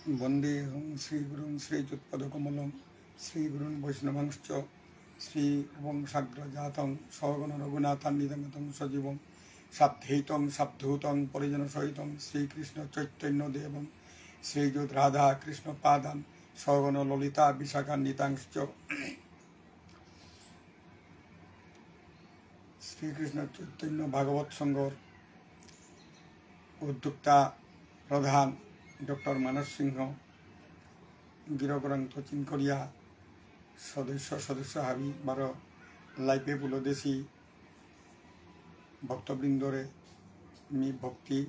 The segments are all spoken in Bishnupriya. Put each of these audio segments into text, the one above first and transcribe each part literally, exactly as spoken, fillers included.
বন্দেহং শ্রীগুরুং শ্রীযুতপদকমলং শ্রীগুরুন বৈষ্ণবাংশ্চ শ্রীরূপং সাগ্রজাতং সহগণ রঘুনাথান্বিতং তং সজীবং সাদ্বৈতং সাবধূতং পরিজনসহিতং শ্রীকৃষ্ণ চৈতন্য দেবং শ্রীযুত রাধা কৃষ্ণ পাদান সহগণ ললিতা বিশাখান্বিতাংশ্চ। শ্রীকৃষ্ণ চৈতন্য ভাগবত সংঘর উদ্যোক্তা প্রধান ডক্টর মানস সিংহ গিরকরাংত চিনকরিয়া সদস্য সদস্য হাবি বারো লাইফে পুলদেশি ভক্তবৃন্দরে মি ভক্তি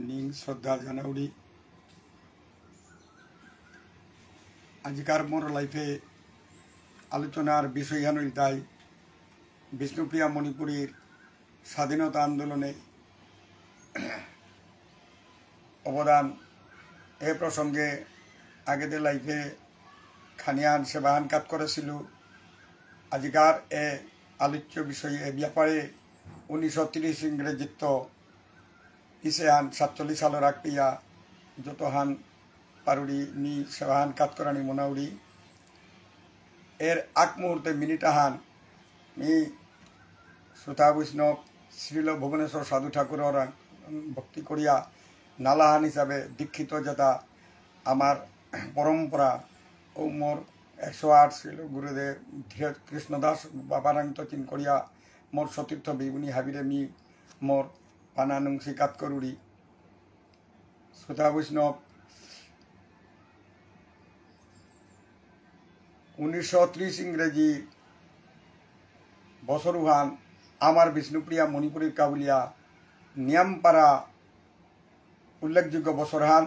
নিং শ্রদ্ধা জানাউরি। আজিকার মোর লাইফে আলোচনার বিষয়হান ইলতাই বিষ্ণুপ্রিয়া মণিপুরীর স্বাধীনতা আন্দোলনে অবদান। এ প্রসঙ্গে আগেদে লাইফে খানিয়ান সেবাহান কাত করেছিল। আজিকার এ আলোচ্য বিষয় এ ব্যাপারে উনিশশো তিরিশ ইংরেজিত্ব ইসেহান সাতচল্লিশ সালর আগ পেয়া যতহান পারুরি মি সেবাহান কাত করানি মনাউরি। এর আগ মুহূর্তে মিনিট আহান মি শ্রোতা বৈষ্ণব শ্রীল ভুবনেশ্বর সাধু ঠাকুরর ভক্তি করিয়া নালাহান হিসাবে দীক্ষিত যেতা আমার পরম্পরা ও মোর একশো আট শ্রীল গুরুদেব ধীর কৃষ্ণদাস বাবারাংত চিন করিয়া মোর সতীর্থ বিবুনি হাবিরে মি মোর পানা নুংসি কাত করুরি। শ্রোতা বৈষ্ণব, উনিশশো ত্রিশ ইংরেজি বছর উহান আমার বিষ্ণুপ্রিয়া মণিপুরীর কাবুলিয়া নিয়ামপারা উল্লেখযোগ্য বছর হান।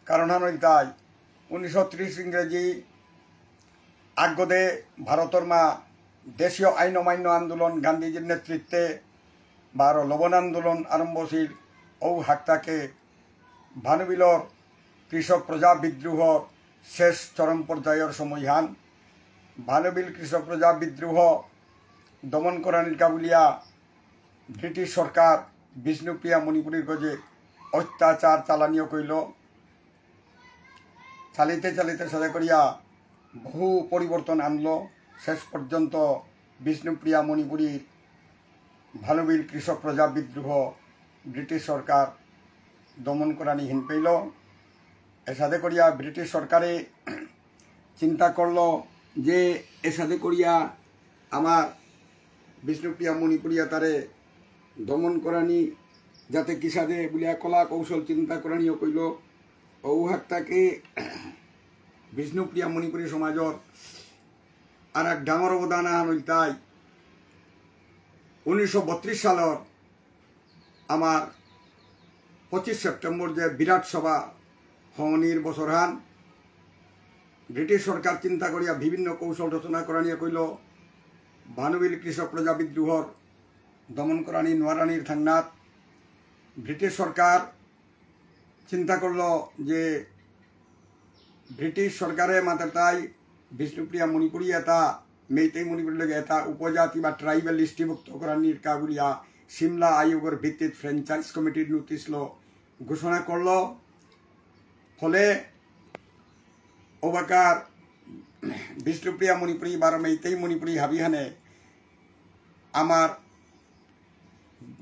কারণ হান ইলতাই উনিশশো ত্রিশ ইংরেজি আগদে ভারতর মা দেশীয় আইন অমান্য আন্দোলন গান্ধীজির নেতৃত্বে বারো লবণ আন্দোলন আরম্ভ হইল। ঔ হাক্তাকে ভানুবিলর কৃষক প্রজা বিদ্রোহ শেষ চরম পর্যায়র সময়হান। ভানুবিল কৃষক প্রজা বিদ্রোহ দমন করানির কাবুলিয়া ব্রিটিশ সরকার বিষ্ণুপ্রিয়া মণিপুরীর গজে অত্যাচার চালানিও কইল। চালিতে চালিতে সাদে করিয়া বহু পরিবর্তন আনলো। শেষ পর্যন্ত বিষ্ণুপ্রিয়া মণিপুরীর ভানুবিল কৃষক প্রজা বিদ্রোহ ব্রিটিশ সরকার দমন করানি হিন পেইল। এসাদে করিয়া ব্রিটিশ সরকারে চিন্তা করলো যে এসাদে করিয়া আমার বিষ্ণুপ্রিয়া মণিপুরিয়া তারে দমন করানি যাতে কিসাদে বুলিয়া কলা কৌশল চিন্তা করানিও কইল। ঔ হাক্তাকে বিষ্ণুপ্রিয়া মণিপুরী সমাজর আর এক ডাঙর অবদান আহান হইলতাই উনিশশো বত্রিশ সালর আমার পঁচিশ সেপ্টেম্বর যে বিরাট সভা হঙনির বছরহান ব্রিটিশ সরকার চিন্তা করিয়া বিভিন্ন কৌশল রচনা করানিয়া কইল। ভানুবিল কৃষক প্রজা বিদ্রোহর দমন করানি নোয়ারানির থাংনাত ব্রিটিশ সরকার চিন্তা করল যে ব্রিটিশ সরকারে মাতাতাই বিষ্ণুপ্রিয়া মণিপুরী এটা মেইতেই মণিপুরী লগে এটা উপজাতি বা ট্রাইবাল লিস্টিভুক্ত করানির কাবুলিয়া সিমলা আয়োগর ভিত্তিত ফ্র্যাঞ্চাইজ কমিটির নোটিশ ল ঘোষণা করল। ফলে ওবাকার বিষ্ণুপ্রিয়া মণিপুরী বারো মেইতেই মণিপুরী হাবিহানে আমার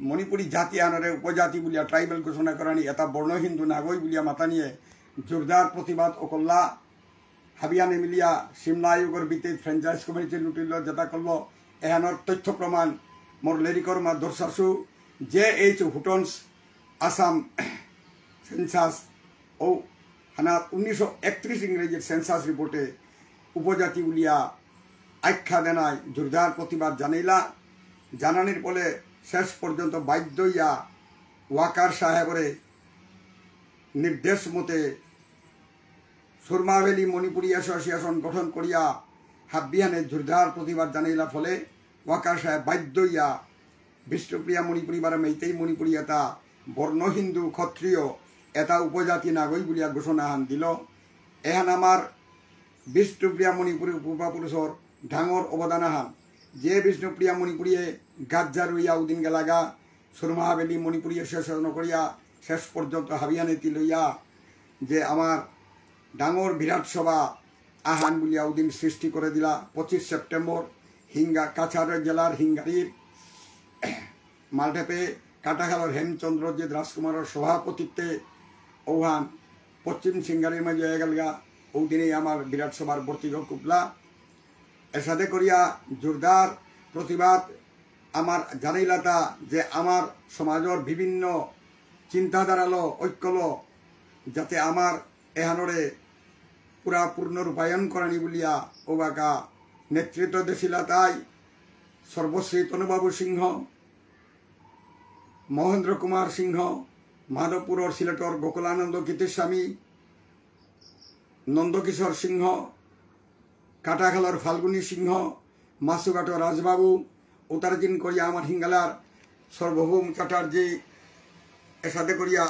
মণিপুরী জাতি আনরে উপজাতি বুলিয়া ট্রাইবাল ঘোষণা করানি এটা বর্ণ হিন্দু নাগই বুলিয়া মাতানিয়ে জোরদার প্রতিবাদ অকল্লা। হাবিয়ানে মিলিয়া সিমলা আয়োগর ভিত্তিত ফ্র্যাঞ্চাইজ কমিটি লুটিল যেটা করল এহানর তথ্য প্রমাণ মোর লেরিকর মা দর্শাসু জে এইচ হুটনস আসাম সেন্সাস ও হানা উনিশশো একত্রিশ ইংরেজির সেন্সাস রিপোর্টে উপজাতি বুলিয়া আখ্যা দেনায় জোরদার প্রতিবাদ জানাইলা। জানানির ফলে শেষ পর্যন্ত বাধ্য হইয়া ওয়াকার সাহেবরে নির্দেশ মতে সুরমা ভ্যালি মণিপুরী অ্যাসোসিয়েশন গঠন করিয়া হাব্বিহানে জোরদার প্রতিবাদ জানাইলা। ফলে ওয়াকার সাহেব বাধ্য হইয়া বিষ্ণুপ্রিয়া মণিপুরী বারো মেইতেই মণিপুরী এটা বর্ণ হিন্দু ক্ষত্রিয় এটা উপজাতি নাগই বুলিয়া ঘোষণা আহান দিল। এহান আমার বিষ্ণুপ্রিয়া মণিপুরী পূর্বপুরুষর ডাঙর অবদান আহান। যে বিষ্ণুপ্রিয়া মণিপুরীয়ে গাজ্জা রইয়া উদিন গেলাগা সুরমা ভ্যালি মণিপুরী অ্যাসোসিয়েশন করিয়া শেষ পর্যন্ত হাবিয়ানে তিলইয়া যে আমার ডাঙর বিরাট সভা আহান বুলিয়া উদিন সৃষ্টি করে দিলা। পঁচিশ সেপ্টেম্বর হিঙ্গা-, কাছাড় জেলার হিঙ্গারির মালঠেপে কাটাখালর হেমচন্দ্রজিৎ রাজকুমারর সভাপতিত্বে ঔহান পশ্চিম সিঙ্গারির মাঝে হয়ে গেলগা। ওদিনেই আমার বিরাট সভার বর্তিগ কুপলা। এসাদে করিয়া জোরদার প্রতিবাদ আমার জানাইলাতা যে আমার সমাজর বিভিন্ন চিন্তাধারালো ঐক্যলো যাতে আমার এহানরে পুরা পূর্ণ রূপায়ণ করানি বুলিয়া ওবাকা নেতৃত্ব দেসিলাতাই সর্বশ্রী তনুবাবু সিংহ, মহেন্দ্র কুমার সিংহ, মাধবপুরর সিলেটর গোকুলানন্দ গীতিস্বামী, নন্দকিশোর সিংহ, কাটাখালর ফাল্গুনী সিংহ, মাসুঘাটর রাজবাবু, উতারজিন করিয়া আমার হিঙ্গালার সর্বভৌম চ্যাটার্জি, এসাদে করিয়া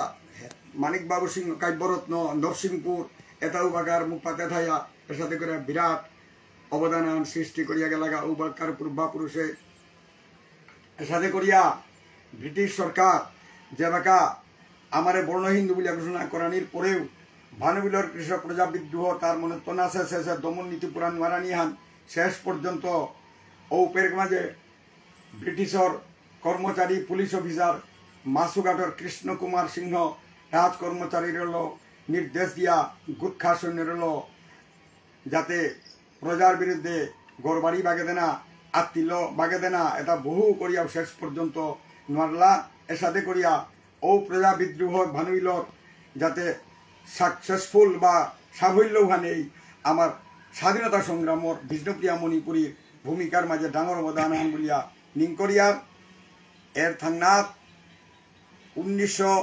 মানিকবাবু সিংহ কাব্যরত্ন, নরসিংপুর, এতা উবাকার মুপাতে থাইয়া, এসাদে করিয়া বিরাট অবদান আহান সৃষ্টি করিয়া গেলাগা উবাকার পূর্বাপুরুষে। এসাদে করিয়া ব্রিটিশ সরকার যেবাকা আমারে বর্ণ হিন্দু বুলিয়া ঘোষণা করানির পরেও ভানুবিলর কৃষক প্রজা বিদ্রোহ তার মনে তনাসে শেষে দমন নীতি পুরা নুয়ারানি হান শেষ পর্যন্ত ঔপের মাঝে ব্রিটিশর কর্মচারী পুলিশ অফিসার মাসুঘাটর কৃষ্ণ কুমার সিংহ রাজ কর্মচারীরলো নির্দেশ দিয়া গুর্খা সৈন্যরলো যাতে প্রজার বিরুদ্ধে গড়বাড়ি বাগে দেনা, আত্তিল বাগে দেনা, এটা বহু করিয়া শেষ পর্যন্ত নোয়ারলা। এসাদে করিয়া ও প্রজা বিদ্রোহ ভানুইলর যাতে সাকসেসফুল বা সাফল্য উহানেই আমার স্বাধীনতা সংগ্রামর বিষ্ণুপ্রিয়া মণিপুরীর ভূমিকার মাঝে ডাঙর অবদান আহান বুলিয়া নিং করিয়ার। এর থাংনাত উনিশশো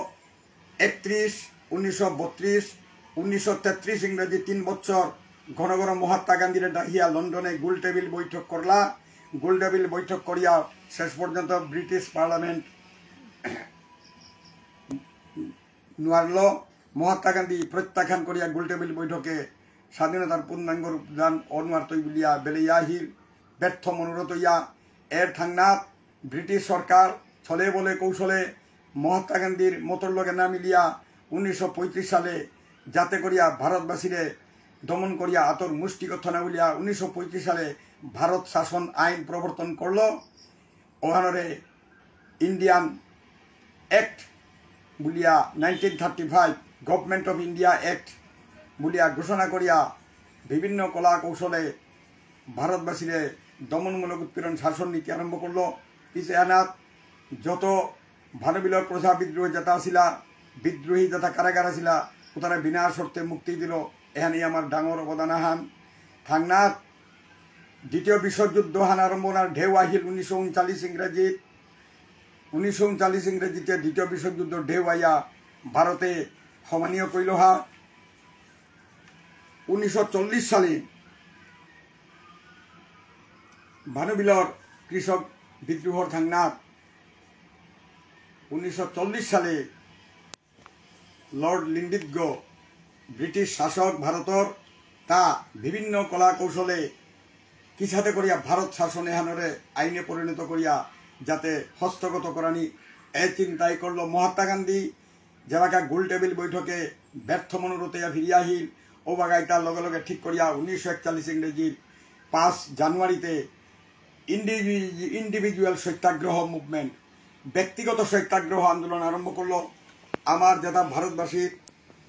একত্রিশ, উনিশশো বত্রিশ, উনিশশো তেত্রিশ ইংরেজি তিন বছর ঘন ঘন মহাত্মা গান্ধীরে ডাহিয়া লন্ডনে গোল টেবিল বৈঠক করলা। গোল টেবিল বৈঠক করিয়া শেষ পর্যন্ত ব্রিটিশ পার্লামেন্ট নুয়ারল। মহাত্মা গান্ধী প্রত্যাখ্যান করিয়া গোল টেবিল বৈঠকে স্বাধীনতার পূর্ণাঙ্গ রূপদান অনুয়ার তৈবুলিয়া বেলেইয়া আহিল ব্যর্থ মনোরথ ইয়া। এর থাংনাত ব্রিটিশ সরকার ছলে বলে কৌশলে মহাত্মা গান্ধীর মতর লগে না মিলিয়া উনিশশো পঁয়ত্রিশ সালে যাতে করিয়া ভারতবাসীরে দমন করিয়া আতর মুষ্টি কথা না বলিয়া উনিশশো পঁয়ত্রিশ সালে ভারত শাসন আইন প্রবর্তন করল। ওহানরে ইন্ডিয়ান অ্যাক্ট বুলিয়া nineteen thirty five government of India act বুলিয়া ঘোষণা করিয়া বিভিন্ন কলা কৌশলে ভারতবাসীরে দমনমূলক উৎপীড়ন শাসন নীতি আরম্ভ করল। পিছে আনাত যত ভানুবিলর প্রজা বিদ্রোহ যেটা আসিলা, বিদ্রোহী যেটা কারাগার আসিলা, তারা বিনা শর্তে মুক্তি দিল। এহানি আমার ডাঙর অবদান আহান। থাংনাত দ্বিতীয় বিশ্বযুদ্ধ হান আরম্ভ হনার ঢেউ আহিল উনিশশো ঊনচল্লিশ ইংরেজিত। উনিশশো ঊনচল্লিশ ইংরেজিতে দ্বিতীয় বিশ্বযুদ্ধ ঢেউ আইয়া ভারতে হমানীয় কইলহা। উনিশশো চল্লিশ সালে ভানুবিলর কৃষক বিদ্রোহর থাংনাত উনিশশো চল্লিশ সালে লর্ড লিন্ডিতগ ব্রিটিশ শাসক ভারতর তা বিভিন্ন কলা কৌশলে কিসাদে করিয়া ভারত শাসন এহানরে আইনে পরিণত করিয়া যাতে হস্তগত করানি এ চিন্তাই করল মহাত্মা গান্ধী। যেবাকা গোল টেবিল বৈঠকে ব্যর্থ মনোরথে ফিরিয়া আহিল, ও বাগাইতার লগে লগে ঠিক করিয়া উনিশশো একচল্লিশ ইংরেজির পাঁচ জানুয়ারিতে ইন্ডিভি-, ইন্ডিভিজুয়াল সত্যাগ্রহ মুভমেন্ট, ব্যক্তিগত সত্যাগ্রহ আন্দোলন আরম্ভ করলো। আমার যেটা ভারতবাসীর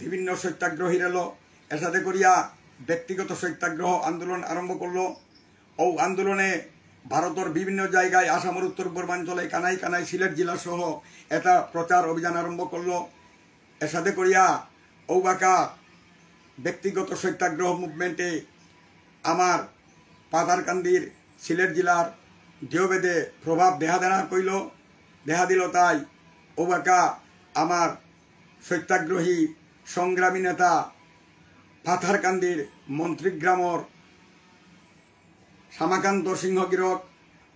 বিভিন্ন সত্যাগ্রহীর এলো, এসাদে করিয়া ব্যক্তিগত সত্যাগ্রহ আন্দোলন আরম্ভ করলো। ও আন্দোলনে ভারতর বিভিন্ন জায়গায় আসামর উত্তর পূর্বাঞ্চলে কানাই কানাই সিলেট জেলা সহ এটা প্রচার অভিযান আরম্ভ করলো। এসাদে করিয়া ঔবাকা ব্যক্তিগত সত্যাগ্রহ মুভমেন্টে আমার পাথারকান্দির সিলেট জেলার দেওবেদে প্রভাব দেখা দেনা কইল, দেখা দিল। তাই ঔবাকা আমার সত্যাগ্রহী সংগ্রামী নেতা পাথারকান্দির মন্ত্রীগ্রামর শ্যামাকান্ত সিংহ গিরক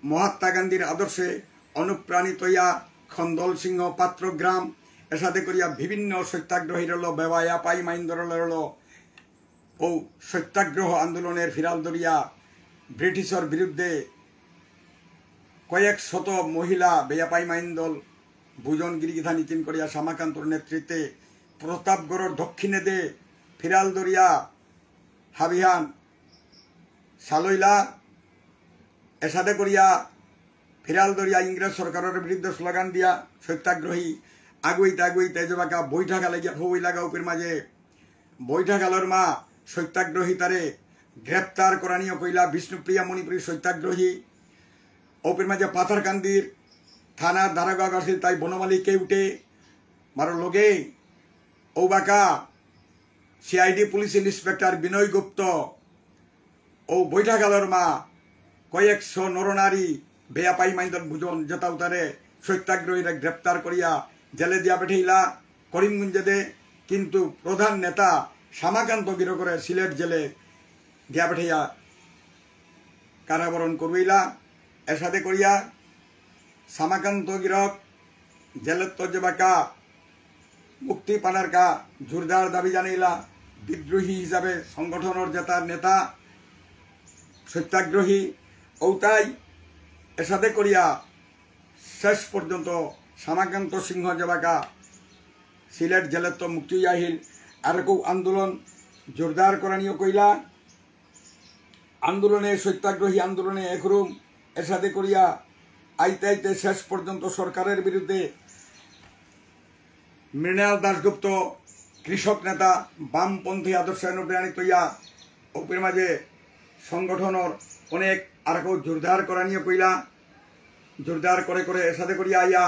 মহাত্মা গান্ধীর আদর্শে অনুপ্রাণিত ইয়া খন্দল সিংহ পাত্রগ্রাম এসাদে করিয়া বিভিন্ন সত্যাগ্রহীর হলো বেবায়া পাই মাইন্দর হলো ও সত্যাগ্রহ আন্দোলনের ফিরাল দরিয়া ব্রিটিশর বিরুদ্ধে কয়েক শত মহিলা বেয়াপাই মাইন্দল বুজন গিরিগিথানি তিন করিয়া শ্যামাকান্তর নেতৃত্বে প্রতাপগড়র দক্ষিণে দে ফিরাল দরিয়া হাবিহান সালইলা। এসাদে করিয়া ফিরাল দরিয়া ইংরেজ সরকারর বিরুদ্ধে স্লোগান দিয়া সত্যাগ্রহী আগুইতে আগুইতে যেবাকা বৈঠাখালে গিয়া ফৌইলাগা। উপের মাঝে বৈঠাখালর মা সত্যাগ্রহী তারে গ্রেপ্তার করানিও কইলা বিষ্ণুপ্রিয়া মণিপুরী সত্যাগ্রহী। উপের মাঝে পাথারকান্দির থানার দারোগা আছিল তাই বনমালী কেউটে। মারো লগে ঔবাকা সিআইডি পুলিশ ইন্সপেক্টর বিনয় গুপ্ত ও বৈঠাখালর মা কয়েকশো নরনারী বেয়াপাই মাইন্দন বুজন যেতা উতারে সত্যাগ্রহীরা গ্রেপ্তার করিয়া জেলে দিয়া পেঠাইলা করিমগঞ্জেদে। কিন্তু প্রধান নেতা শ্যামাকান্ত গিরকরে সিলেট জেলে দিয়া পেঠাইয়া কারাবরণ করুইলা। এসাদে করিয়া শ্যামাকান্ত গিরক জেলেত্ত যেবাকা মুক্তি পানারকা জোরদার দাবি জানাইলা। বিদ্রোহী হিসাবে সংগঠনর যেতা নেতা সত্যাগ্রহী ঔতাই এসাদে করিয়া শেষ পর্যন্ত শ্যামাকান্ত সিংহ যেবাকা সিলেট জেলেত্ত মুক্তি আহিল। আরকৌ আন্দোলন জোরদার করানিও কইলা। আন্দোলনে সত্যাগ্রহী আন্দোলনে একরুম এসাদে করিয়া আইতে আইতে শেষ পর্যন্ত সরকারের বিরুদ্ধে মৃণাল দাশগুপ্ত কৃষক নেতা বামপন্থী আদর্শে অনুপ্রাণিত ইয়া উপের মাঝে সংগঠনর অনেক আরকো জোরদার করানিও কইলা। জোরদার করে করে এসাদে করিয়া আইয়া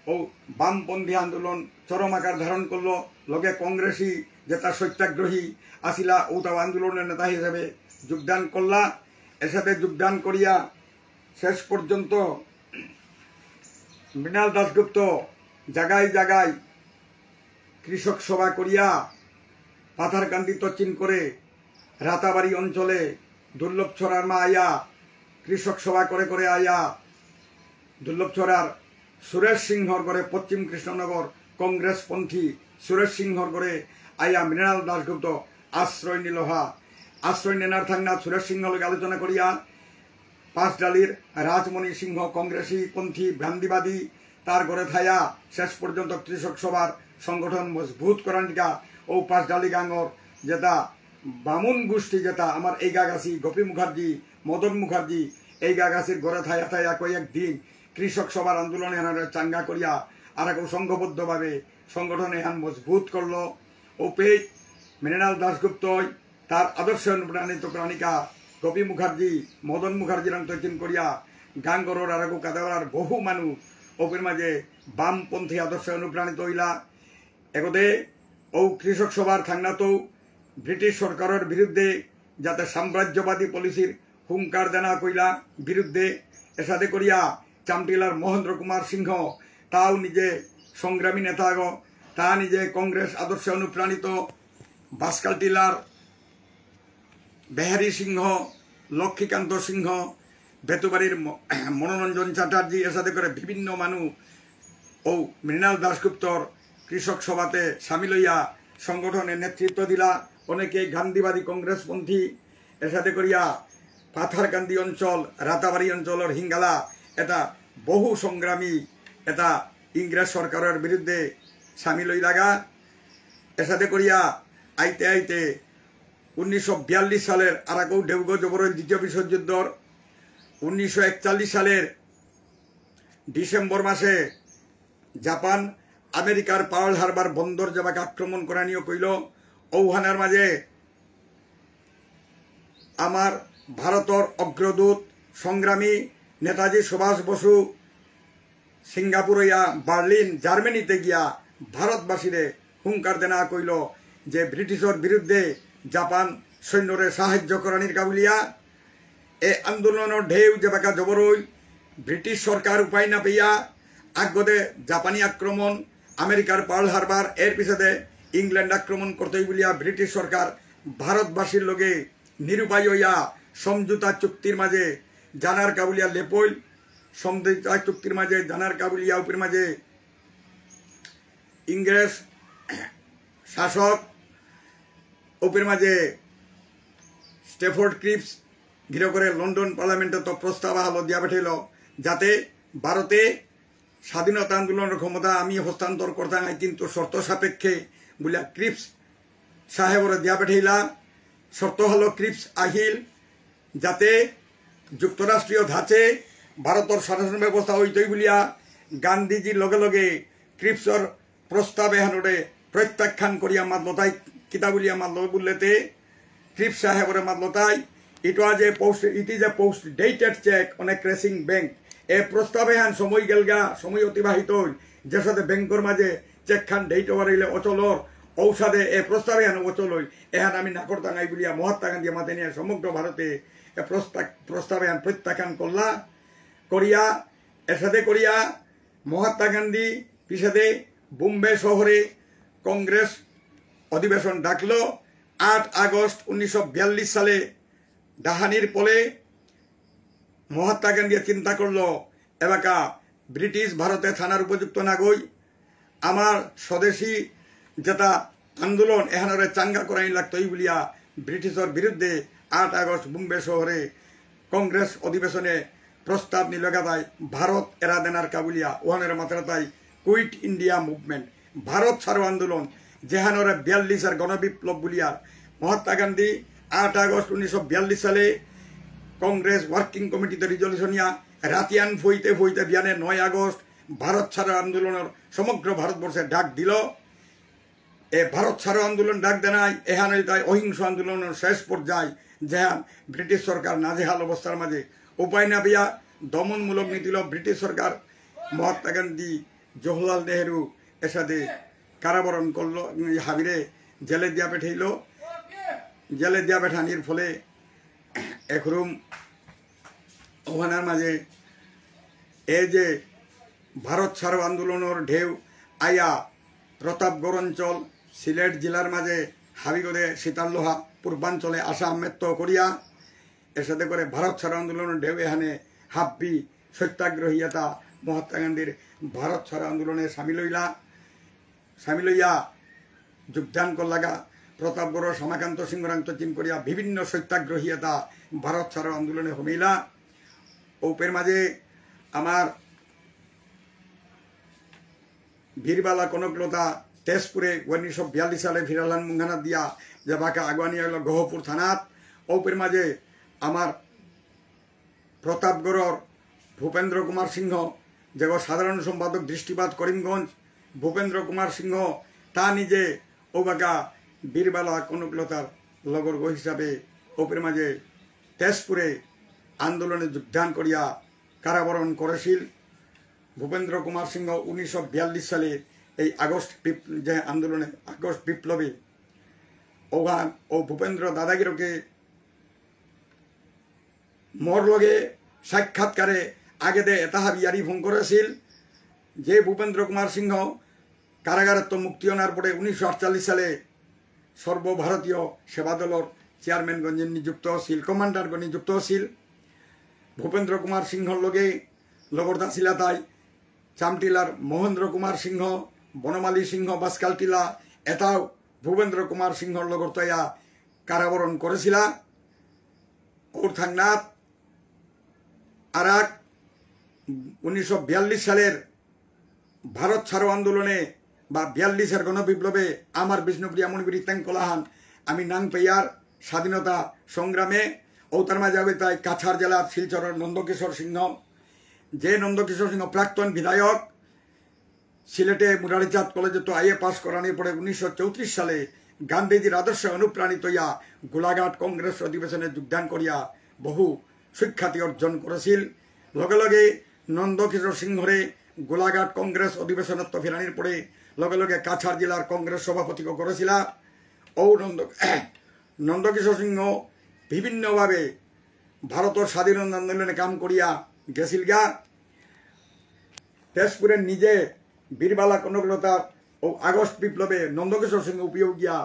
ও বামপন্থী আন্দোলন চরম আকার ধারণ করলো। লগে কংগ্রেসী যেতা সত্যাগ্রহী আসিলা ঔতাও আন্দোলনের নেতা হিসাবে যোগদান করলা। এসাদে যোগদান করিয়া শেষ পর্যন্ত মৃণাল দাশগুপ্ত জাগায় জাগায় কৃষক সভা করিয়া পাথারকান্দি তচিন করে রাতাবাড়ি অঞ্চলে দুর্লভছড়ার মা আয়া কৃষক সভা করে করে আয়া দুর্লভছড়ার সুরেশ সিংহর ঘরে পশ্চিম কৃষ্ণনগর কংগ্রেসপন্থী সুরেশ সিংহর ঘরে আয়া মৃণাল দাশগুপ্ত আশ্রয় নিলহা। আশ্রয় নেনার থাংনা সুরেশ সিংহ লগে আলোচনা করিয়া পাঁচডালির রাজমণি সিংহ কংগ্রেসী পন্থী গান্ধীবাদী তার ঘরে থায়া শেষ পর্যন্ত কৃষক সভার সংগঠন মজবুত করানিকা ও পাঁচডালি গাঙর যেতা বামুন গোষ্ঠী যেতা আমার এইগাগাছি গোপী মুখার্জি, মদন মুখার্জি এইগাগাছির ঘরে থায়া থায়া কয়েকদিন কৃষক সভার আন্দোলনে এনারা চাঙ্গা করিয়া আর এক সংঘবদ্ধভাবে সংগঠন এহান মজবুত করলো। ওপেই মৃণাল দাশগুপ্তই তার আদর্শ অনুপ্রাণিত প্রাণিকা গোপী মুখার্জি, মদন মুখার্জিরাং তৈচিন করিয়া গাঙ্গরর আরাকু কাদাওয়ার বহু মানু ওপের মাঝে বামপন্থী আদর্শ অনুপ্রাণিত হইলা। এগোদে ও কৃষক সভার থাংনাতৌ ব্রিটিশ সরকারের বিরুদ্ধে যাতে সাম্রাজ্যবাদী পলিসির হুঙ্কার দেনা কইলা বিরুদ্ধে এসাদে করিয়া চামটিলার মহেন্দ্র কুমার সিংহ তাও নিজে সংগ্রামী নেতাগ, তা নিজে কংগ্রেস আদর্শে অনুপ্রাণিত বাসকাল টিলার বেহারী সিংহ, লক্ষ্মীকান্ত সিংহ, বেতুবাড়ির ম-, মনোরঞ্জন চ্যাটার্জি এসাদে করে বিভিন্ন মানু ও মৃণাল দাশগুপ্তর কৃষক সভাতে সামিল হইয়া সংগঠনে নেতৃত্ব দিলা। অনেকে গান্ধীবাদী কংগ্রেসপন্থী এসাদে করিয়া পাথারকান্দি অঞ্চল, রাতাবাড়ি অঞ্চলর হিঙ্গালা এটা বহু সংগ্রামী এটা ইংরেজ সরকারের বিরুদ্ধে সামিল হইলাগা। এসাদে করিয়া আইতে আইতে উনিশশো বিয়াল্লিশ সালের আরাকৌ ডেউগ জবরইল দ্বিতীয় বিশ্বযুদ্ধর উনিশশো একচল্লিশ সালের ডিসেম্বর মাসে জাপান আমেরিকার পার্ল হারবার বন্দর যেবাকা আক্রমণ করানিও কইল। ঔহানার মাঝে আমার ভারতর অগ্রদূত সংগ্রামী নেতাজি সুভাষ বসু সিঙ্গাপুর হইয়া বার্লিন জার্মানিতে গিয়া ভারতবাসীরে হুঙ্কার দেনা কইল যে ব্রিটিশর বিরুদ্ধে জাপান সৈন্যরে সাহায্য করানির কাবুলিয়া। এ আন্দোলনর ঢেউ যেবাকা জবর হইল, ব্রিটিশ সরকার উপায় না পেয়া আগদে জাপানি আক্রমণ, আমেরিকার পার্ল হারবার, এর পিছনে ইংল্যান্ড আক্রমণ করতেই বুলিয়া ব্রিটিশ সরকার ভারতবাসীর লগে নিরুপায় হইয়া সমঝোতা চুক্তির মাঝে জানার কাবুলিয়া লেপইল। সমঝোতা চুক্তির মাঝে জানার কাবুলিয়া উপের মাঝে ইংরেজ শাসক উপের মাঝে স্ট্যাফোর্ড ক্রিপস গিরকরে লন্ডন পার্লামেন্টে তো প্রস্তাব আহালো দিয়া পেঠাইল যাতে ভারতে স্বাধীনতা আন্দোলনের ক্ষমতা আমি হস্তান্তর করতাম, কিন্তু শর্ত সাপেক্ষে বুলিয়া ক্রিপস সাহেবরে দিয়া পেঠাইলা। শর্ত হলো ক্রিপস আহিল, যাতে যুক্তরাষ্ট্রীয় ধাঁচে ভারতর শাসন ব্যবস্থা হইতই বুলিয়া গান্ধীজি লগে লগে ক্রিপসর প্রস্তাব এহানরে প্রত্যাখ্যান করিয়া মাতলতাই। কিতা বুলিয়া মাতল বুললেতে, ক্রিপস সাহেবরে মাতলতাই, it was a post, it is a post dated check on a crashing bank। এ প্রস্তাব এহান সময় গেলগা, সময় অতিবাহিত হইল, যে সাথে ব্যাংকর মাঝে চেক খান ডেট ওভার হইলে অচলর, ঔসাদে এ প্রস্তাব এহান অচল হইল, এহান আমি না করতাঙাই বুলিয়া মহাত্মা গান্ধী মাতে নিয়ে সমগ্র ভারতে এ প্রস্তাব, প্রস্তাব এহান প্রত্যাখ্যান করলা, করিয়া, এসাদে করিয়া মহাত্মা গান্ধী পিছেদে বোম্বে শহরে কংগ্রেস অধিবেশন ডাকলো। আট আগস্ট উনিশশো বিয়াল্লিশ সালে ডাহানির ফলে মহাত্মা গান্ধী চিন্তা করলো, এবাকা ব্রিটিশ ভারতে থানার উপযুক্ত নাগই, আমার স্বদেশী যেটা আন্দোলন এহানরে চাঙ্গা করাই লাগতই বুলিয়া ব্রিটিশর বিরুদ্ধে আট আগস্ট বোম্বে শহরে কংগ্রেস অধিবেশনে প্রস্তাব নিলগাতাই ভারত এরা দেনার কাবুলিয়া ওহানের মাত্রাতাই কুইট ইন্ডিয়া মুভমেন্ট, ভারত ছাড়ো আন্দোলন, যেহানরে বিয়াল্লিশর গণবিপ্লব বুলিয়ার। মহাত্মা গান্ধী আট আগস্ট উনিশশো বিয়াল্লিশ সালে কংগ্রেস ওয়ার্কিং কমিটিতে রিজলিউশন ইয়া রাতিয়ান ফইতে ফইতে বিয়ানে নয় আগস্ট ভারত ছাড়ো আন্দোলনের সমগ্র ভারতবর্ষে ডাক দিল। এ ভারত ছাড়ো আন্দোলন ডাক দেনাই এহান হইতাই অহিংস আন্দোলনের শেষ পর্যায়, যেহান ব্রিটিশ সরকার নাজেহাল অবস্থার মাঝে উপায় না পেয়া দমনমূলক নীতি ল ব্রিটিশ সরকার। মহাত্মা গান্ধী, জওহরলাল নেহেরু এসাদে কারাবরণ করলো, উম, হাবিরে জেলে দিয়া পেঠাইল। জেলে দিয়া পেঠানির ফলে এখরুম ওহানার মাঝে এই যে ভারত ছাড়ো আন্দোলনের ঢেউ আয়া প্রতাপগড় অঞ্চল, সিলেট জেলার মাঝে হাবিগদে সীতার লোহা পূর্বাঞ্চলে আসাম মেত্ত করিয়া এসাদে করে ভারত ছাড়ো আন্দোলনের ঢেউ এহানে হাব্বি সত্যাগ্রহী এতা মহাত্মা গান্ধীর ভারত ছাড়ো আন্দোলনে সামিল হইলা। সামিল হইয়া যোগদান করলাগা। প্রতাপগড় সমাকান্ত সিংহরাংত চিন করিয়া বিভিন্ন সত্যাগ্রহী এতা ভারত ছাড়ো আন্দোলনে হমিলা। ঔপের মাঝে আমার বীরবালা কনকলতা তেজপুরে উনিশশো বিয়াল্লিশ সালে ফিরালান মুঙ্গানা দিয়া যে বাকা আগুয়ানি হইল গহপুর থানাত। ঔপের মাঝে আমার প্রতাপগড়র ভূপেন্দ্র কুমার সিংহ, যেগো সাধারণ সম্পাদক দৃষ্টিপাত করিমগঞ্জ, ভূপেন্দ্র কুমার সিংহ তা নিজে ঔবাকা বীরবালা কনকলতার লগরগ হিসাবে ঔপের মাঝে তেজপুরে আন্দোলনে যোগদান করিয়া কারাবরণ করেছিল। ভূপেন্দ্র কুমার সিংহ উনিশশো বিয়াল্লিশ সালে এই আগস্ট বিপ-, যে আন্দোলনে আগস্ট বিপ্লবে ঔহান ও ভূপেন্দ্র দাদাগিরকে মোর লগে সাক্ষাৎকারে আগেদে এতা হাবিয়ারি ফোন করেছিল যে ভূপেন্দ্র কুমার সিংহ কারাগারত্ত মুক্তি অনার পরে উনিশশো আটচল্লিশ সালে সর্বভারতীয় সেবা দলর চেয়ারম্যানগণে নিযুক্ত আছিল, কমান্ডারগণে নিযুক্ত আছিল। ভূপেন্দ্র কুমার সিংহর লগে লগরতা ছিলা তাই চামটিলার মহেন্দ্র কুমার সিংহ, বনমালী সিংহ বাসকালটিলা, এতাও ভূপেন্দ্র কুমার সিংহর লগরতয়া কারাবরণ করেছিলা। ঔর থাংনাত আরাক উনিশশো বিয়াল্লিশ সালের ভারত ছাড়ো আন্দোলনে বা বিয়াল্লিশের গণবিপ্লবে আমার বিষ্ণুপ্রিয়া মণিপুরী তেঙ্কলাহান আমি নাং পেয়ার স্বাধীনতা সংগ্রামে ঔতার মাঝে আবিতাই কাছাড় জেলার শিলচরের নন্দকিশোর সিংহ, যে নন্দকিশোর সিংহ প্রাক্তন বিধায়ক, সিলেটে মুরারিচাঁদ কলেজেত্ত আইএ পাস করানির পরে উনিশশো চৌত্রিশ সালে গান্ধীজির আদর্শে অনুপ্রাণিত হইয়া গোলাঘাট কংগ্রেস অধিবেশনে যোগদান করিয়া বহু সুখ্যাতি অর্জন করেছিল। লগে লগে নন্দকিশোর সিংহরে গোলাঘাট কংগ্রেস অধিবেশনত্ত ফিরানির পরে লগে লগে কাছাড় জেলার কংগ্রেস সভাপতিও করেছিলা। ঔ নন্দ নন্দকিশোর সিংহ বিভিন্নভাবে ভারতর স্বাধীনতা আন্দোলনে কাম করিয়া গেছিলগা। তেজপুরে নিজে বীরবালা কনকলতা ও আগস্ট বিপ্লবে নন্দকিশোর সিংহ উপেও গিয়া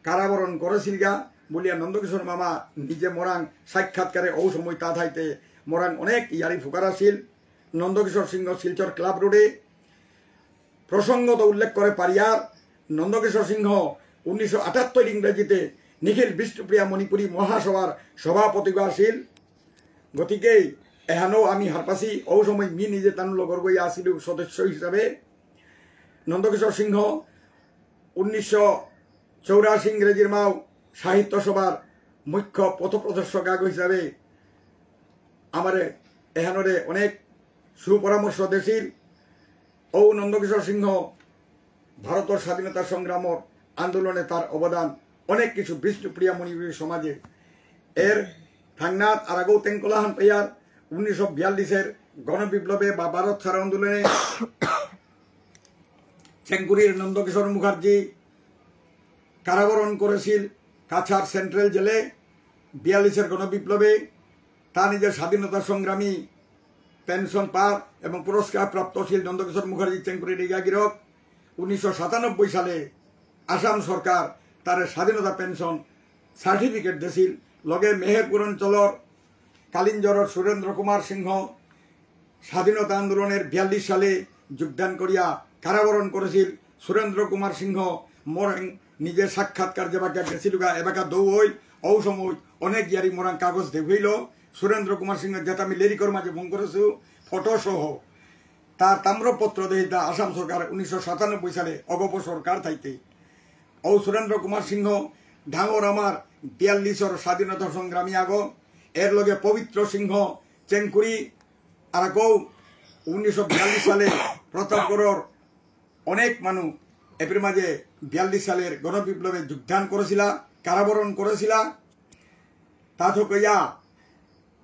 কারাবরণ করেছিলগা বুলিয়া নন্দকিশোর মামা নিজে মোরাং সাক্ষাৎকারে ঔ সময় তা থাইতে মোরাং অনেক ইয়ারি ফুকার আছিল। নন্দকিশোর সিংহ শিলচর ক্লাব রোডে প্রসঙ্গত উল্লেখ করে পারিয়ার নন্দকিশোর সিংহ উনিশশো আটাত্তর ইংরেজিতে নিখিল বিষ্ণুপ্রিয়া মণিপুরী মহাসভার সভাপতিগ আছিল। গতিকে এহানও আমি হারপাসি, ঔ সময় মি নিজে তানুর লগরগ ইয়া আছিলু সদস্য হিসাবে। নন্দকিশোর সিংহ উনিশশো চৌরাশি ইংরেজির মাও সাহিত্য সভার মুখ্য পথপ্রদর্শক আগ হিসাবে আমারে এহানরে অনেক সুপরামর্শ দেছিল। ও নন্দকিশোর সিংহ ভারতর স্বাধীনতা সংগ্রামর আন্দোলনে তার অবদান অনেক কিছু বিষ্ণুপ্রিয়া মণিপুরী সমাজে। এর থাংনাত আরাগৌ তেঙ্কলাহান পেয়ার উনিশশো বিয়াল্লিশের গণবিপ্লবে বা ভারত ছাড় আন্দোলনে চেঙ্কুরির নন্দকিশোর মুখার্জি কারাবরণ করেছিল কাছাড় সেন্ট্রাল জেলে। বিয়াল্লিশের গণবিপ্লবে তা নিজের স্বাধীনতা সংগ্রামী পেনশন পার এবং পুরস্কার প্রাপ্তশীল নন্দকিশোর মুখার্জি চেঙ্কুরির ইগা গিরক উনিশশো সাতানব্বই সালে আসাম সরকার তারে স্বাধীনতা পেনশন সার্টিফিকেট দেছিল। লগে মেহেরপুর অঞ্চলর কালিঞ্জরর সুরেন্দ্র কুমার সিংহ স্বাধীনতা আন্দোলনের বিয়াল্লিশ সালে যোগদান করিয়া কারাবরণ করেছিল। সুরেন্দ্র কুমার সিংহ মোর নিজে সাক্ষাৎকার যেবাকা গেছিলুগা এবাকা দৌ হইল। ঔ সময় অনেক ইয়ারি মোরাং কাগজ দেখইল। সুরেন্দ্র কুমার সিংহ যেটা আমি লেরিকর মাঝে ফোন করেছু ফটো সহ তার তাম্রপত্র দেহিতা আসাম সরকার উনিশশো সাতানব্বই সালে অগপ সরকার থাইতে। ঔ সুরেন্দ্র কুমার সিংহ ডাঙর আমার বিয়াল্লিশর স্বাধীনতা সংগ্রামী আগ। এর লগে পবিত্র সিংহ চেঙ্কুরি আরাকৌ উনিশশো বিয়াল্লিশ সালে প্রতাপগড়র অনেক মানু এপির মাঝে বিয়াল্লিশ সালের গণবিপ্লবে যোগদান করেছিলা, কারাবরণ করেছিলা। তা থকইয়া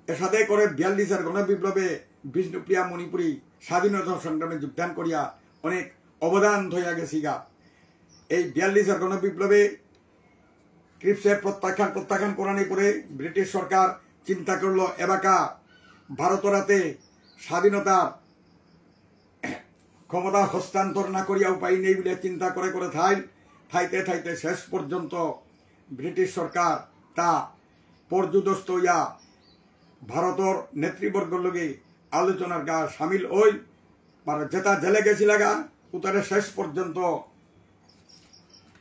এসাদে করে বিয়াল্লিশের গণবিপ্লবে বিষ্ণুপ্রিয়া মণিপুরী স্বাধীনতা সংগ্রামে যোগদান করিয়া অনেক অবদান থইয়া গেছিগা। এই বিয়াল্লিশের গণবিপ্লবে ক্রিপসে প্রত্যাখ্যান প্রত্যাখ্যান করানি পরে ব্রিটিশ সরকার চিন্তা করলো এবাকা ভারতর হাতে স্বাধীনতার ক্ষমতা হস্তান্তর না করিয়া উপায় নেই বলে চিন্তা করে করে থাইল। থাইতে থাইতে শেষ পর্যন্ত ব্রিটিশ সরকার তা পর্যুদস্ত হইয়া ভারতর নেতৃবর্গর লগে আলোচনার গা সামিল হইল। আর যেটা জেলে গেছিলাগা উতারে শেষ পর্যন্ত